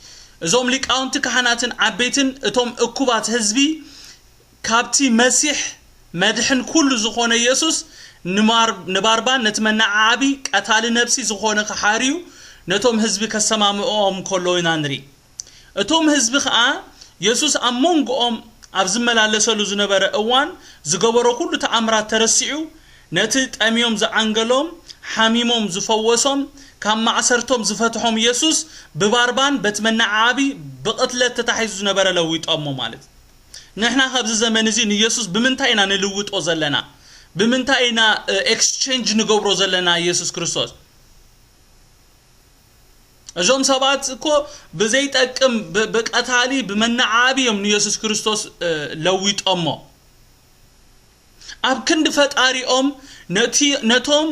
እዞም ሊቃውንቲ ካህናትን ዓበይትን እቶም እኩባት ህዝቢ ካብቲ መሲሕ መድሕን ኩሉ ዝኾነ የሱስ ንማር-፣ ንባርባን ነቲ መነዓዓቢ ቀታሊ ነብሲ ዝኾነ ክሓርዩ ነቶም ህዝቢ ከሰማምኦም ከሎ ኢና ንርኢ። እቶም ህዝቢ ኸኣ የሱስ ኣብ መንጎኦም ኣብ ዝመላለሰሉ ዝነበረ እዋን ዝገበሮ ኩሉ ተኣምራት ተረሲዑ፣ ነቲ ጠምዮም ዝዓንገሎም፣ ሓሚሞም ዝፈወሶም፣ ካብ ማእሰርቶም ዝፈትሖም የሱስ ብባርባን በቲ መነዓዓቢ ብቕትለት ተታሒዙ ዝነበረ ለዊጦሞ ማለት እዩ። ንሕና ካብዚ ዘመን እዚ ንየሱስ ብምንታይ ኢና ንልውጦ ዘለና? ብምንታይ ኢና ኤክስቼንጅ ንገብሮ ዘለና? የሱስ ክርስቶስ፣ እዞም ሰባት እኮ ብዘይጠቅም፣ ብ- ብቀታሊ፣ ብመነዓቢ እዮም ንየሱስ ክርስቶስ ለዊጦሞ። ኣብ ክንዲ ፈጣሪኦም ነቲ ነቶም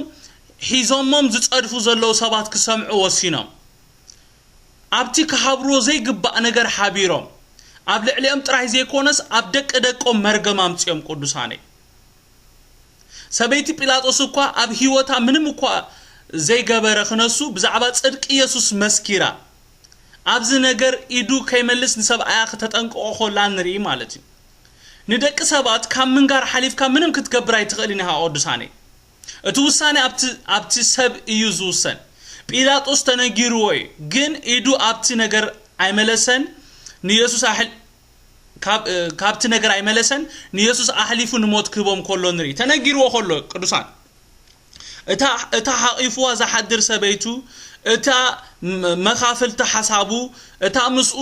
ሒዞሞም ዝጸድፉ ዘለዉ ሰባት ክሰምዑ ወሲኖም። ኣብቲ ክሃብርዎ ዘይግባእ ነገር ሓቢሮም፣ ኣብ ልዕሊኦም ጥራይ ዘይኮነስ ኣብ ደቂ ደቆም መርገም ኣምጺኦም። ቅዱሳነይ፣ ሰበይቲ ጲላጦስ እኳ ኣብ ህይወታ ምንም እኳ ዘይገበረ ክነሱ ብዛዕባ ጽድቂ የሱስ መስኪራ። ኣብዚ ነገር ኢዱ ከይመልስ ንሰብኣያ ክተጠንቅቆ ኮላ ንርኢ ማለት እዩ። ንደቂ ሰባት ካብ ምንጋር ሓሊፍካ ምንም ክትገብር ኣይትኽእልን ኢኻ። ቅዱሳነይ፣ እቲ ውሳኔ ኣብቲ ኣብቲ ሰብ እዩ ዝውሰን። ጲላጦስ ተነጊርዎ እዩ፣ ግን ኢዱ ኣብቲ ነገር ኣይመለሰን። ንየሱስ ኣሕል ካብ ካብቲ ነገር ኣይመለሰን። ንየሱስ ኣሕሊፉ ንሞት ክህቦም ከሎ ንርኢ። ተነጊርዎ ከሎ፣ ቅዱሳን፣ እታ እታ ሓቒፍዋ ዝሓድር ሰበይቱ፣ እታ ም- መኻፍልቲ ሓሳቡ፣ እታ ምስኡ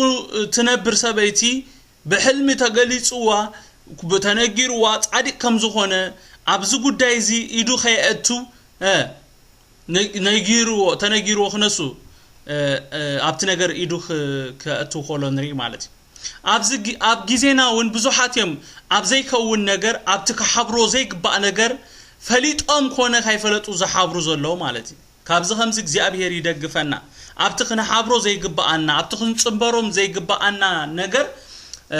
ትነብር ሰበይቲ ብሕልሚ ተገሊጽዋ፣ ተነጊርዋ ጻድቅ ከም ዝኾነ፣ ኣብዚ ጉዳይ እዚ ኢዱ ከየእቱ እ፣ ነ- ነጊርዎ ተነጊርዎ ክነሱ እ፣ እ፣ ኣብቲ ነገር ኢዱ ክ- ከእቱ ከሎ ንርኢ ማለት እዩ። ኣብዚ ጊ- ኣብ ግዜና እውን ብዙሓት እዮም ኣብ ዘይከውን ነገር፣ ኣብቲ ክሓብሮ ዘይግባእ ነገር ፈሊጦም ኮነ ካይፈለጡ ዝሓብሩ ዘለዉ ማለት እዩ። ካብዚ ከምዚ እግዚኣብሔር ይደግፈና። ኣብቲ ክንሓብሮ ዘይግባኣና፣ ኣብቲ ክንጽንበሮም ዘይግባኣና ነገር እ፣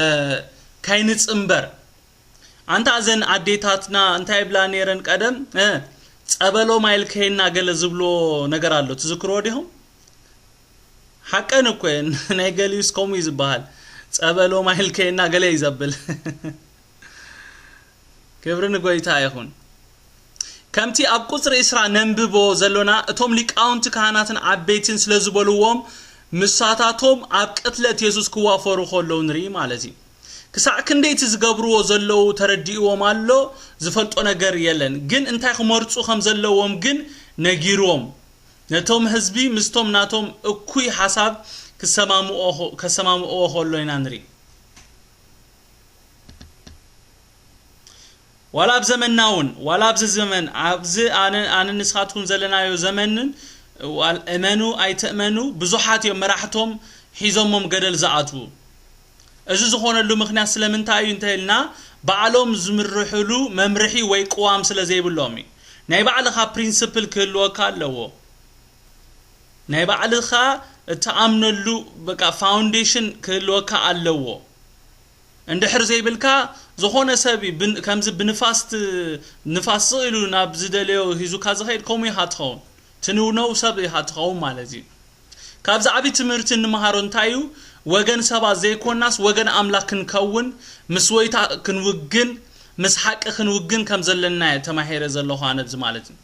ካይንጽንበር። ኣንታ እዘን ኣዴታትና እንታይ ይብላ ነይረን ቀደም? እ፣ ጸበሎም ኣይልከየና ገለ ዝብልዎ ነገር ኣሎ። ትዝክርዎ ዲኹም? ሓቀን እኮ እየን። ናይ ገሊኡስ ከምኡ እዩ ዝበሃል። ጸበሎም ኣይልከየና ገለ እዩ ዘብል። ክብሪ ንጎይታ ይኹን። ከምቲ ኣብ ቁጽሪ ዕስራ ነንብቦ ዘሎና፣ እቶም ሊቃውንቲ ካህናትን ዓበይትን ስለ ዝበልዎም፣ ምሳታቶም ኣብ ቅትለት የሱስ ክዋፈሩ ከለዉ ንርኢ ማለት እዩ። ክሳዕ ክንደይ እቲ ዝገብርዎ ዘለዉ ተረዲእዎም ኣሎ፣ ዝፈልጦ ነገር የለን። ግን እንታይ ክመርጹ ከም ዘለዎም ግን ነጊርዎም። ነቶም ህዝቢ ምስቶም ናቶም እኩይ ሓሳብ ክሰማምኦ- ከሰማምእዎ ከሎ ኢና ንርኢ። ዋላ ኣብ ዘመንና እውን፣ ዋላ ኣብዚ ዘመን፣ ኣብዚ ኣነ ኣነ ንስኻትኩም ዘለናዮ ዘመንን፣ ዋል- እመኑ ኣይትእመኑ፣ ብዙሓት እዮም መራሕቶም ሒዞሞም ገደል ዝኣትዉ። እዚ ዝኾነሉ ምኽንያት ስለምንታይ እዩ እንተኢልና፣ ባዕሎም ዝምርሕሉ መምርሒ ወይ ቅዋም ስለ ዘይብሎም እዩ። ናይ ባዕልኻ ፕሪንስፕል ክህልወካ ኣለዎ። ናይ ባዕልኻ እትኣምነሉ በቃ ፋውንዴሽን ክህልወካ ኣለዎ። እንድሕር ዘይብልካ፣ ዝኾነ ሰብ እዩ ብን- ከምዚ ብንፋስ ት- ንፋስ ስቕ ኢሉ ናብ ዝደለዮ ሂዙካ ዝኸይድ፣ ከምኡ ኢኻ ትኸውን። ትንውነው ሰብ ኢኻ ትኸውን ማለት እዩ። ካብዚ ዓብዪ ትምህርቲ እንመሃሮ እንታይ እዩ? ወገን ሰባት ዘይኮናስ ወገን ኣምላኽ ክንከውን፣ ምስ ወይታ ክንውግን፣ ምስ ሓቂ ክንውግን ከም ዘለና እየ ተማሂረ ዘለኹ ኣነ ኣብዚ ማለት እዩ።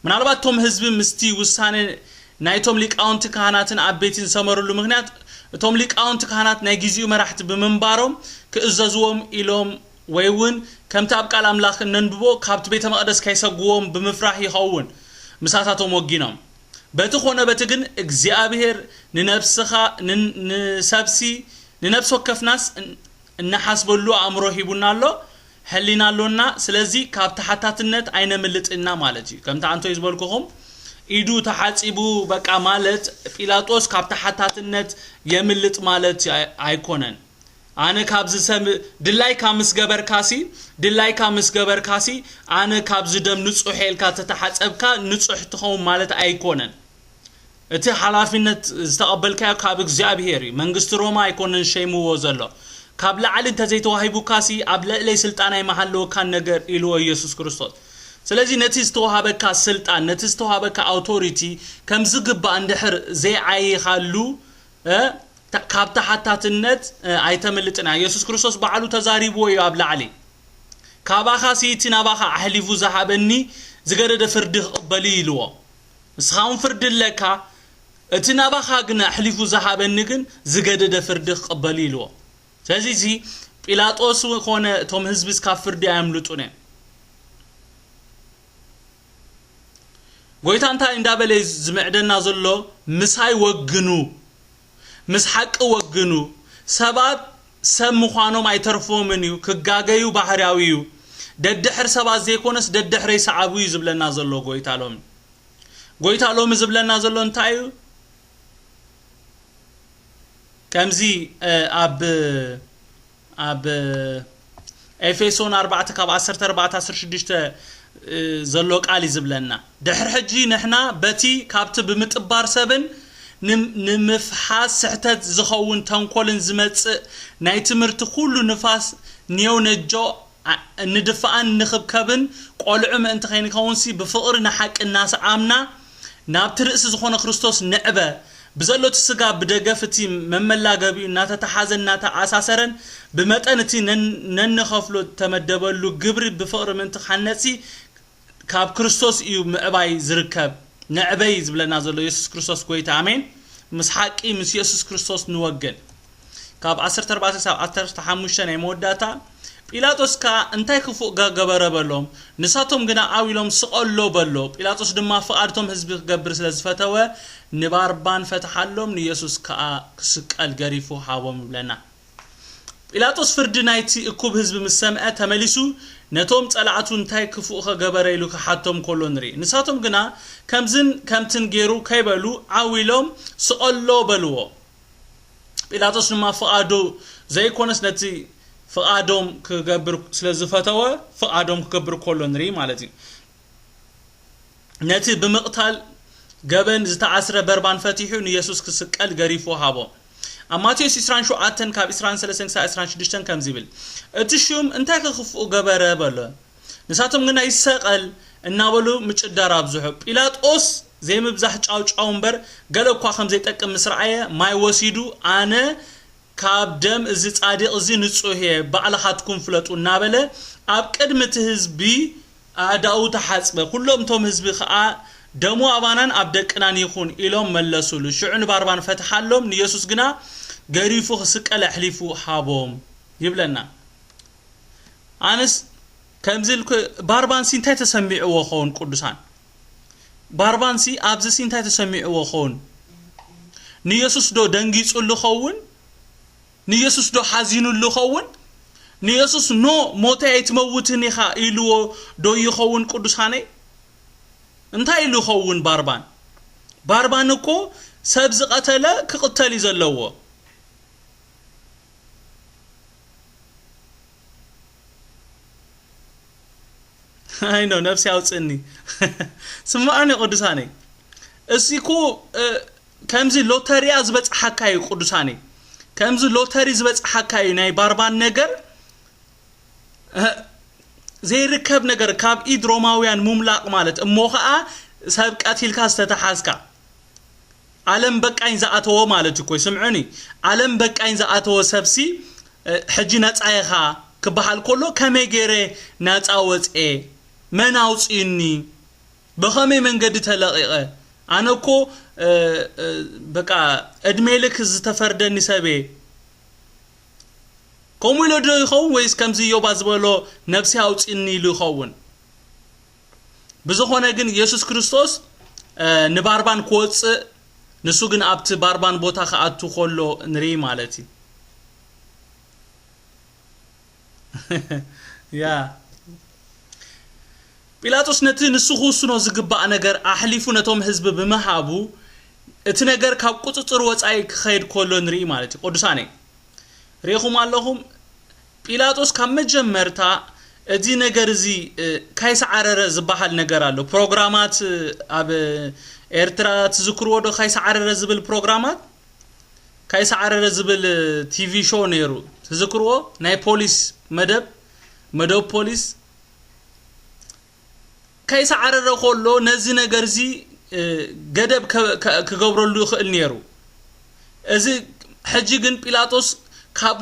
ምናልባት እቶም ህዝቢ ምስቲ ውሳነ ናይቶም ሊቃውንቲ ካህናትን ዓበይትን ዝሰመሩሉ ምኽንያት፣ እቶም ሊቃውንቲ ካህናት ናይ ግዜኡ መራሕቲ ብምንባሮም ክእዘዝዎም ኢሎም ወይ እውን ከምቲ ኣብ ቃል ኣምላኽ እነንብቦ ካብቲ ቤተ መቕደስ ከይሰጉዎም ብምፍራህ ይኸውን ምሳታቶም ወጊኖም። በቲ ኾነ በቲ ግን እግዚኣብሔር ንነብስኻ ን- ንሰብሲ ንነብሲ ወከፍናስ እን- እንሓስበሉ ኣእምሮ ሂቡና ኣሎ፣ ሕሊና ኣሎና። ስለዚ ካብ ተሓታትነት ኣይነምልጥና ማለት እዩ። ከምቲ ኣንቶይ ዝበልኩኹም ኢዱ ተሓጺቡ በቃ ማለት ጲላጦስ ካብ ተሓታትነት የምልጥ ማለት ኣይ- ኣይኮነን። ኣነ ካብዚ ሰብ ድላይካ ምስ ገበርካሲ ድላይካ ምስ ገበርካሲ ኣነ ካብዚ ደም ንጹሕ ኢልካ ተተሓጸብካ ንጹሕ ትኸውን ማለት ኣይኮነን። እቲ ሓላፊነት ዝተቐበልካዮ ካብ እግዚኣብሔር እዩ። መንግስቲ ሮማ ኣይኮነን ሸይምዎ ዘሎ። ካብ ላዕሊ እንተዘይተዋሂቡካሲ ኣብ ልዕለይ ስልጣን ኣይመሃለወካን ነገር ኢልዎ ኢየሱስ ክርስቶስ። ስለዚ ነቲ ዝተዋሃበካ ስልጣን፣ ነቲ ዝተዋሃበካ ኣውቶሪቲ ከም ዝግባእ እንድሕር ዘይዓይኻሉ እ፣ ተ- ካብ ተሓታትነት እ፣ ኣይተምልጥና። ኢየሱስ ክርስቶስ ባዕሉ ተዛሪብዎ እዩ ኣብ ላዕሊ። ካባኻ ሲቲ ናባኻ ኣሕሊፉ ዝሃበኒ ዝገደደ ፍርዲ ክቕበል እዩ ኢልዎ። ንስኻ እውን ፍርዲ ኣለካ፣ እቲ ናባኻ ግን ኣሕሊፉ ዝሃበኒ ግን ዝገደደ ፍርዲ ክቕበል እዩ ኢልዎ። ስለዚ እዚ ጲላጦስ ኮነ እቶም ህዝቢ ካብ ፍርዲ ኣየምልጡን እዮም። ጎይታ እንታይ እንዳበለ እዩ ዝምዕደና ዘሎ? ምሳይ ወግኑ፣ ምስ ሓቂ ወግኑ። ሰባት ሰብ ምዃኖም ኣይተርፎምን እዩ። ክጋገዩ ባህርያዊ እዩ። ደድሕር ሰባት ዘይኮነስ ደድሕረይ ሰዓቡ እዩ ዝብለና ዘሎ ጎይታ ሎሚ። ጎይታ ሎሚ ዝብለና ዘሎ እንታይ እዩ? ከምዚ ኣብ ኣብ ኤፌሶን ኣርባዕተ ካብ ዓሰርተ ኣርባዕተ ዓሰርተ ሽዱሽተ ዘሎ ቃል እዩ ዝብለና። ድሕሪ ሕጂ ንሕና በቲ ካብቲ ብምጥባር ሰብን ንምፍሓስ ስሕተት ዝኸውን ተንኮልን ዝመጽእ ናይ ትምህርቲ ኩሉ ንፋስ ኒዮነጆ ንድፍኣን ንኽብከብን ቆልዑ ምእንቲ ከይንከውንሲ ብፍቕሪ ንሓቂ እናሰዓምና ናብቲ ርእሲ ዝኾነ ክርስቶስ ንዕበ። ብዘሎ እቲ ስጋ ብደገፍ እቲ መመላገቢኡ እናተተሓዘን እናተኣሳሰረን ብመጠን እቲ ነንኸፍሎ ተመደበሉ ግብሪ ብፍቕሪ ምእንቲ ክሃነጺ ካብ ክርስቶስ እዩ ምዕባይ ዝርከብ። ንዕበይ ዝብለና ዘሎ የሱስ ክርስቶስ ጎይታ። ኣሜን። ምስ ሓቂ ምስ የሱስ ክርስቶስ ንወግን። ካብ ዓሰርተ ኣርባዕተ ክሳብ ዓሰርተ ሓሙሽተ ናይ መወዳእታ። ጲላጦስ ከኣ እንታይ ክፉእ ገበረ በሎም። ንሳቶም ግና ዓው ኢሎም ስቐሎ በሎ። ጲላጦስ ድማ ፍቓድቶም ህዝቢ ክገብር ስለ ዝፈተወ ንባርባን ፈትሓሎም፣ ንየሱስ ከኣ ክስቀል ገሪፉ ሃቦም ይብለና። ጲላጦስ ፍርዲ ናይቲ እኩብ ህዝቢ ምስ ሰምዐ ተመሊሱ ነቶም ጸላዕቱ እንታይ ክፉእ ከገበረ ኢሉ ክሓቶም ከሎ ንርኢ። ንሳቶም ግና ከምዝን ከምትን ገይሩ ከይበሉ ዓው ኢሎም ስቐሎ በልዎ። ጲላጦስ ድማ ፍቓዱ ዘይኮነስ ነቲ ፍቓዶም ክገብር ስለ ዝፈተወ ፍቓዶም ክገብር ከሎ ንርኢ ማለት እዩ። ነቲ ብምቕታል ገበን ዝተኣስረ በርባን ፈቲሑ ንየሱስ ክስቀል ገሪፉ ሃቦ። ኣብ ማቴዎስ ዕስራን ሸውዓተን ካብ ዕስራን ሰለስተን ክሳብ ዕስራን ሽዱሽተን ከምዚ ይብል፣ እቲ ሹም እንታይ ክኽፍኡ ገበረ በሎ። ንሳቶም ግና ይሰቐል እናበሉ ምጭዳር ኣብዝሑ። ጲላጦስ ዘይምብዛሕ ጫውጫው እምበር ገለ እኳ ከም ዘይጠቅም ምስ ረኣየ ማይ ወሲዱ ኣነ ካብ ደም እዚ ጻድቕ እዚ ንጹህ እየ፣ ባዕልኻትኩም ፍለጡ እናበለ ኣብ ቅድሚ እቲ ህዝቢ ኣእዳኡ ተሓጽበ። ኩሎም እቶም ህዝቢ ኸኣ ደሙ ኣባናን ኣብ ደቅናን ይኹን ኢሎም መለሱሉ። ሽዑ ንባርባን ፈትሓሎም፣ ንየሱስ ግና ገሪፉ ክስቀል ኣሕሊፉ ሃቦም ይብለና። ኣነስ ከምዚ ኢልኩ ባርባንሲ እንታይ ተሰሚዕዎ ኸውን ቅዱሳን? ባርባንሲ ኣብዚሲ እንታይ ተሰሚዕዎ ኸውን? ንየሱስ ዶ ደንጊጹሉ ኸውን? ንየሱስ ዶ ሓዚኑሉ ኸውን? ንየሱስ ኖ ሞተይ ኣይትመውትን ኢኻ ኢልዎ ዶ ይኸውን ቅዱሳነይ? እንታይ ኢሉ ይኸውን ባርባን? ባርባን እኮ ሰብ ዝቐተለ ክቕተል እዩ ዘለዎ። ኣይ ኖ ነብሲ ኣውፅእኒ። ስምዑኒ ቅዱሳነይ፣ እዚኩ ከምዚ ሎተሪያ ዝበፅሓካ እዩ ቅዱሳነይ። ከምዚ ሎተሪ ዝበፅሓካ እዩ ናይ ባርባን ነገር። ዘይርከብ ነገር ካብ ኢድ ሮማውያን ሙምላቕ ማለት እሞ ኸዓ ሰብ ቀቲልካ ዝተተሓዝካ። ዓለም በቃኝ ዝኣተዎ ማለት እኮ እዩ። ስምዑኒ፣ ዓለም በቃኝ ዝኣተዎ ሰብሲ ሕጂ ነፃ ኢኻ ክበሃል ከሎ ከመይ ገይረ ነፃ ወፅኤ? መን ኣውፅዩኒ? ብኸመይ መንገዲ ተለቒቐ? ኣነ እኮ በቃ ዕድሜ ልክ ዝተፈርደኒ ሰበየ። ከምኡ ኢሎ ዶ ይኸውን ወይስ ከምዚ ዮባ ዝበሎ ነብሲ ኣውፅኒ ኢሉ ይኸውን? ብዝኾነ ግን የሱስ ክርስቶስ ንባርባን ክወፅእ ንሱ ግን ኣብቲ ባርባን ቦታ ክኣቱ ከሎ ንርኢ ማለት እዩ። ያ ጲላጦስ ነቲ ንሱ ክውስኖ ዝግባእ ነገር ኣሕሊፉ ነቶም ህዝቢ ብምሃቡ እቲ ነገር ካብ ቁፅፅር ወፃኢ ክኸይድ ከሎ ንርኢ ማለት እዩ። ቅዱሳነይ ርኢኹም ኣለኹም። ጲላጦስ ካብ መጀመርታ እዚ ነገር እዚ ካይሰዓረረ ዝበሃል ነገር ኣሎ። ፕሮግራማት ኣብ ኤርትራ ትዝክርዎ ዶ? ካይሰዓረረ ዝብል ፕሮግራማት፣ ካይሰዓረረ ዝብል ቲቪ ሾው ነይሩ። ትዝክርዎ? ናይ ፖሊስ መደብ፣ መደብ ፖሊስ ከይሰዓረረ ከሎ ነዚ ነገር እዚ ገደብ ክገብረሉ ይኽእል ነይሩ። እዚ ሕጂ ግን ጲላጦስ ካብ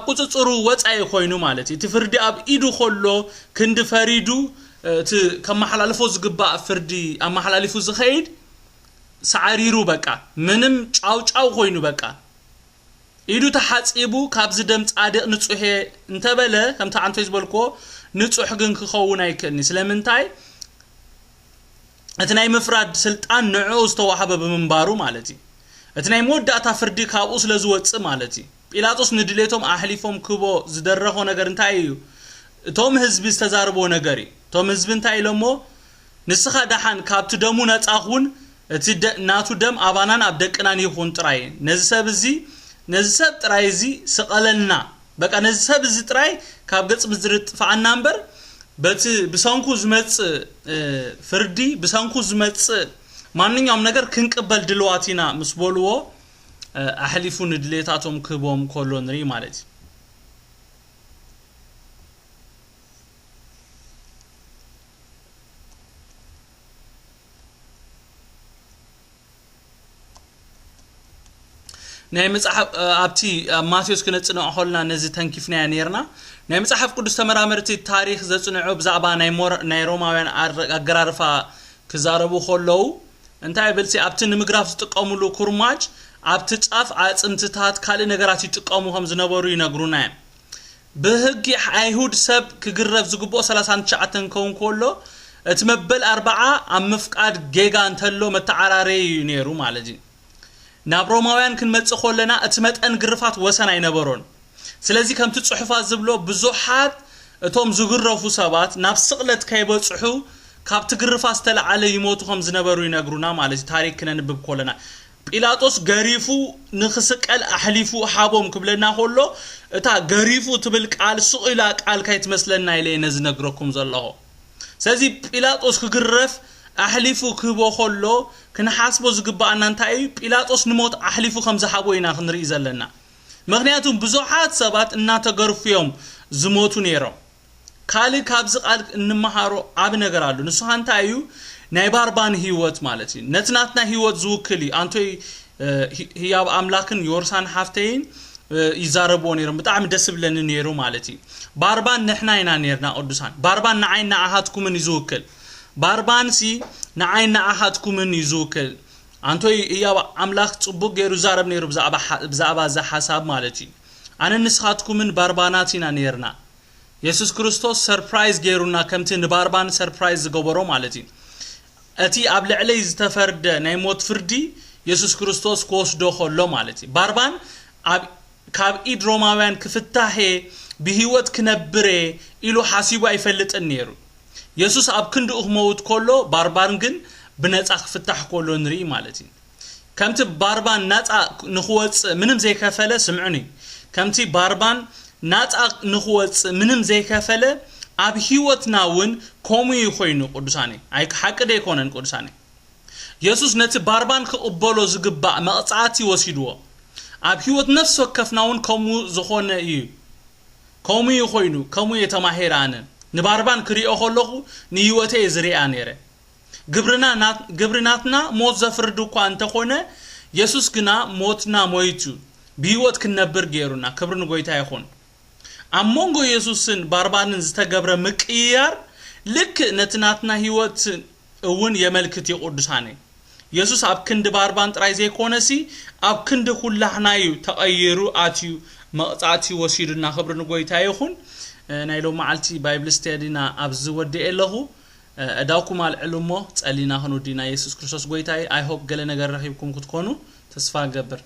ቁፅፅሩ ወፃኢ ኮይኑ ማለት እዩ። እቲ ፍርዲ ኣብ ኢዱ ከሎ ክንዲ ፈሪዱ እቲ ከመሓላልፎ ዝግባእ ፍርዲ ኣመሓላሊፉ ዝኸይድ ሰዓሪሩ በቃ ምንም ጫውጫው ኮይኑ በቃ ኢዱ ተሓፂቡ ካብዚ ደም ፃድቕ ንፁሕ እየ እንተበለ ከምቲ ዓንቶይ ዝበልክዎ ንፁሕ ግን ክኸውን ኣይክእልኒ። ስለምንታይ? እቲ ናይ ምፍራድ ስልጣን ንዕኡ ዝተዋህበ ብምንባሩ ማለት እዩ። እቲ ናይ መወዳእታ ፍርዲ ካብኡ ስለ ዝወፅእ ማለት እዩ። ጲላጦስ ንድሌቶም ኣሕሊፎም ክቦ ዝደረኾ ነገር እንታይ እዩ? እቶም ህዝቢ ዝተዛርቦ ነገር እዩ። እቶም ህዝቢ እንታይ ኢሎሞ? "ንስኻ ደሓን ካብቲ ደሙ ነጻ ኩን፣ እቲ ደ-፣ ናቱ ደም ኣባናን ኣብ ደቅናን ይኹን ጥራይ። ነዚ ሰብ እዚ፣ ነዚ ሰብ ጥራይ እዚ ስቐለልና። በቃ ነዚ ሰብ እዚ ጥራይ ካብ ገጽ ምድሪ ጥፍኣና እምበር፣ በቲ ብሰንኩ ዝመጽእ፣ እ፣ ፍርዲ፣ ብሰንኩ ዝመጽእ ማንኛውም ነገር ክንቅበል ድልዋት ኢና" ምስ በልዎ፣ እ፣ ኣሕሊፉ ንድሌታቶም ክህቦም ከሎ ንርኢ ማለት እዩ። ናይ መጽሓፍ፣ እ፣ ኣብቲ ኣብ ማቴዎስ ክነጽንዖ ከለና ነዚ ተንኪፍናዮ ነይርና። ናይ መጽሓፍ ቅዱስ ተመራመርቲ ታሪኽ ዘጽንዑ ብዛዕባ ናይ ሞር-፣ ናይ ሮማውያን ኣረ-፣ ኣገራርፋ ክዛረቡ ከለዉ እንታይ ይብልሲ ኣብቲ ንምግራፍ ዝጥቀሙሉ ኩርማጅ ኣብቲ ጫፍ ኣጽምትታት ካልእ ነገራት ይጥቀሙ ከም ዝነበሩ ይነግሩና እዮም። ብህጊ ኣይሁድ ሰብ ክግረፍ ዝግብኦ ሰላሳን ትሽዓተን ክኸውን ከሎ፣ እቲ መበል ኣርብዓ ኣብ ምፍቃድ ጌጋ እንተሎ መተዓራረዪ እዩ ነይሩ ማለት እዩ። ናብ ሮማውያን ክንመጽእ ከለና እቲ መጠን ግርፋት ወሰን ኣይነበሮን። ስለዚ ከምቲ ጽሑፋት ዝብሎ ብዙሓት እቶም ዝግረፉ ሰባት ናብ ስቕለት ከይበጽሑ ካብቲ ግርፋት ዝተለዓለ ይሞቱ ከም ዝነበሩ ይነግሩና ማለት እዩ። ታሪክ ክነንብብ ከለና ጲላጦስ ገሪፉ ንኽስቀል ኣሕሊፉ ሃቦም ክብለና ከሎ እታ ገሪፉ ትብል ቃል ስቕ ኢላ ቃል ከይትመስለና ኢለ እየ ነዚ ነግረኩም ዘለኹ። ስለዚ ጲላጦስ ክግረፍ ኣሕሊፉ ክህቦ ከሎ ክንሓስቦ ዝግባኣና እንታይ እዩ? ጲላጦስ ንሞት ኣሕሊፉ ከም ዝሃቦ ኢና ክንርኢ ዘለና። ምኽንያቱም ብዙሓት ሰባት እናተገርፉ እዮም ዝሞቱ ነይሮም። ካልእ ካብዚ ቃል እንመሃሮ ዓቢ ነገር ኣሎ። ንሱ ኸ እንታይ እዩ? ናይ ባርባን ህይወት ማለት እዩ። ነቲ ናትና ህይወት ዝውክል እዩ። ኣንቶይ፣ እ፣ ህ-፣ ህያብ ኣምላክን ዮርሳን ሓፍተይን፣ እ፣ ይዛረብዎ ነይሮም። ብጣዕሚ ደስ ዝብለኒ ነይሩ ማለት እዩ። ባርባን ንሕና ኢና ነይርና ቅዱሳን። ባርባን ንዓይን ንዓኻትኩምን እዩ ዝውክል። ባርባንሲ ንዓይን ንዓኻትኩምን እዩ ዝውክል። ኣንቶይ ህያብ ኣምላክ ጽቡቅ ገይሩ ይዛረብ ነይሩ ብዛዕባ ሓ-፣ ብዛዕባ እዛ ሓሳብ ማለት እዩ። ኣነ ንስኻትኩምን ባርባናት ኢና ነይርና። የሱስ ክርስቶስ ሰርፕራይዝ ገይሩና፣ ከምቲ ንባርባን ሰርፕራይዝ ዝገበሮ ማለት እዩ። እቲ ኣብ ልዕለይ ዝተፈርደ ናይ ሞት ፍርዲ የሱስ ክርስቶስ ክወስዶ ከሎ ማለት እዩ። ባርባን ኣብ፣ ካብ ኢድ ሮማውያን ክፍታሕ እየ፣ ብህይወት ክነብር እየ ኢሉ ሓሲቡ ኣይፈልጥን ነይሩ። የሱስ ኣብ ክንድኡ ክመውት ከሎ፣ ባርባን ግን ብነጻ ክፍታሕ ከሎ ንርኢ ማለት እዩ። ከምቲ ባርባን ናጻ ንኽወጽእ ምንም ዘይከፈለ፣ ስምዑኒ፣ ከምቲ ባርባን ናጻ ንኽወጽእ ምንም ዘይከፈለ፣ ኣብ ህይወትና እውን ከምኡ እዩ ኮይኑ፣ ቅዱሳነይ። ኣይ፣ ሓቂ ዶ ኣይኮነን፣ ቅዱሳነይ? የሱስ ነቲ ባርባን ክቕበሎ ዝግባእ መቕጻዕቲ ወሲድዎ። ኣብ ህይወት ነፍሲ ወከፍና እውን ከምኡ ዝኾነ እዩ። ከምኡ እዩ ኮይኑ፣ ከምኡ እየ ተማሂረ ኣነ። ንባርባን ክሪኦ ከለኹ ንህይወተይ እየ ዝሪኣ ነይረ። ግብርና ናት-፣ ግብሪ ናትና ሞት ዘፍርድ እኳ እንተኾነ፣ የሱስ ግና ሞትና ሞይቱ ብህይወት ክንነብር ገይሩና። ክብሪ ንጎይታ ይኹን። ኣብ መንጎ የሱስን ባርባንን ዝተገብረ ምቅይያር ልክእ ነቲ ናትና ህይወት እውን የመልክት እዩ ቅዱሳነይ። የሱስ ኣብ ክንዲ ባርባን ጥራይ ዘይኮነሲ፣ ኣብ ክንዲ ኩላህና እዩ ተቐይሩ ኣትዩ መቕጻዕቲ ወሲዱና። ክብሪ ንጎይታ ይኹን። እ፣ ናይ ሎም መዓልቲ ባይብል ስተዲና ኣብዚ ወዲኤ ኣለኹ። እ፣ እዳውኩም ኣልዕሉ እሞ ጸሊና ክንውዲ። ናይ የሱስ ክርስቶስ ጎይታ እዩ። ኣይ ሆፕ ገለ ነገር ረኺብኩም ክትኮኑ ተስፋ እገብር።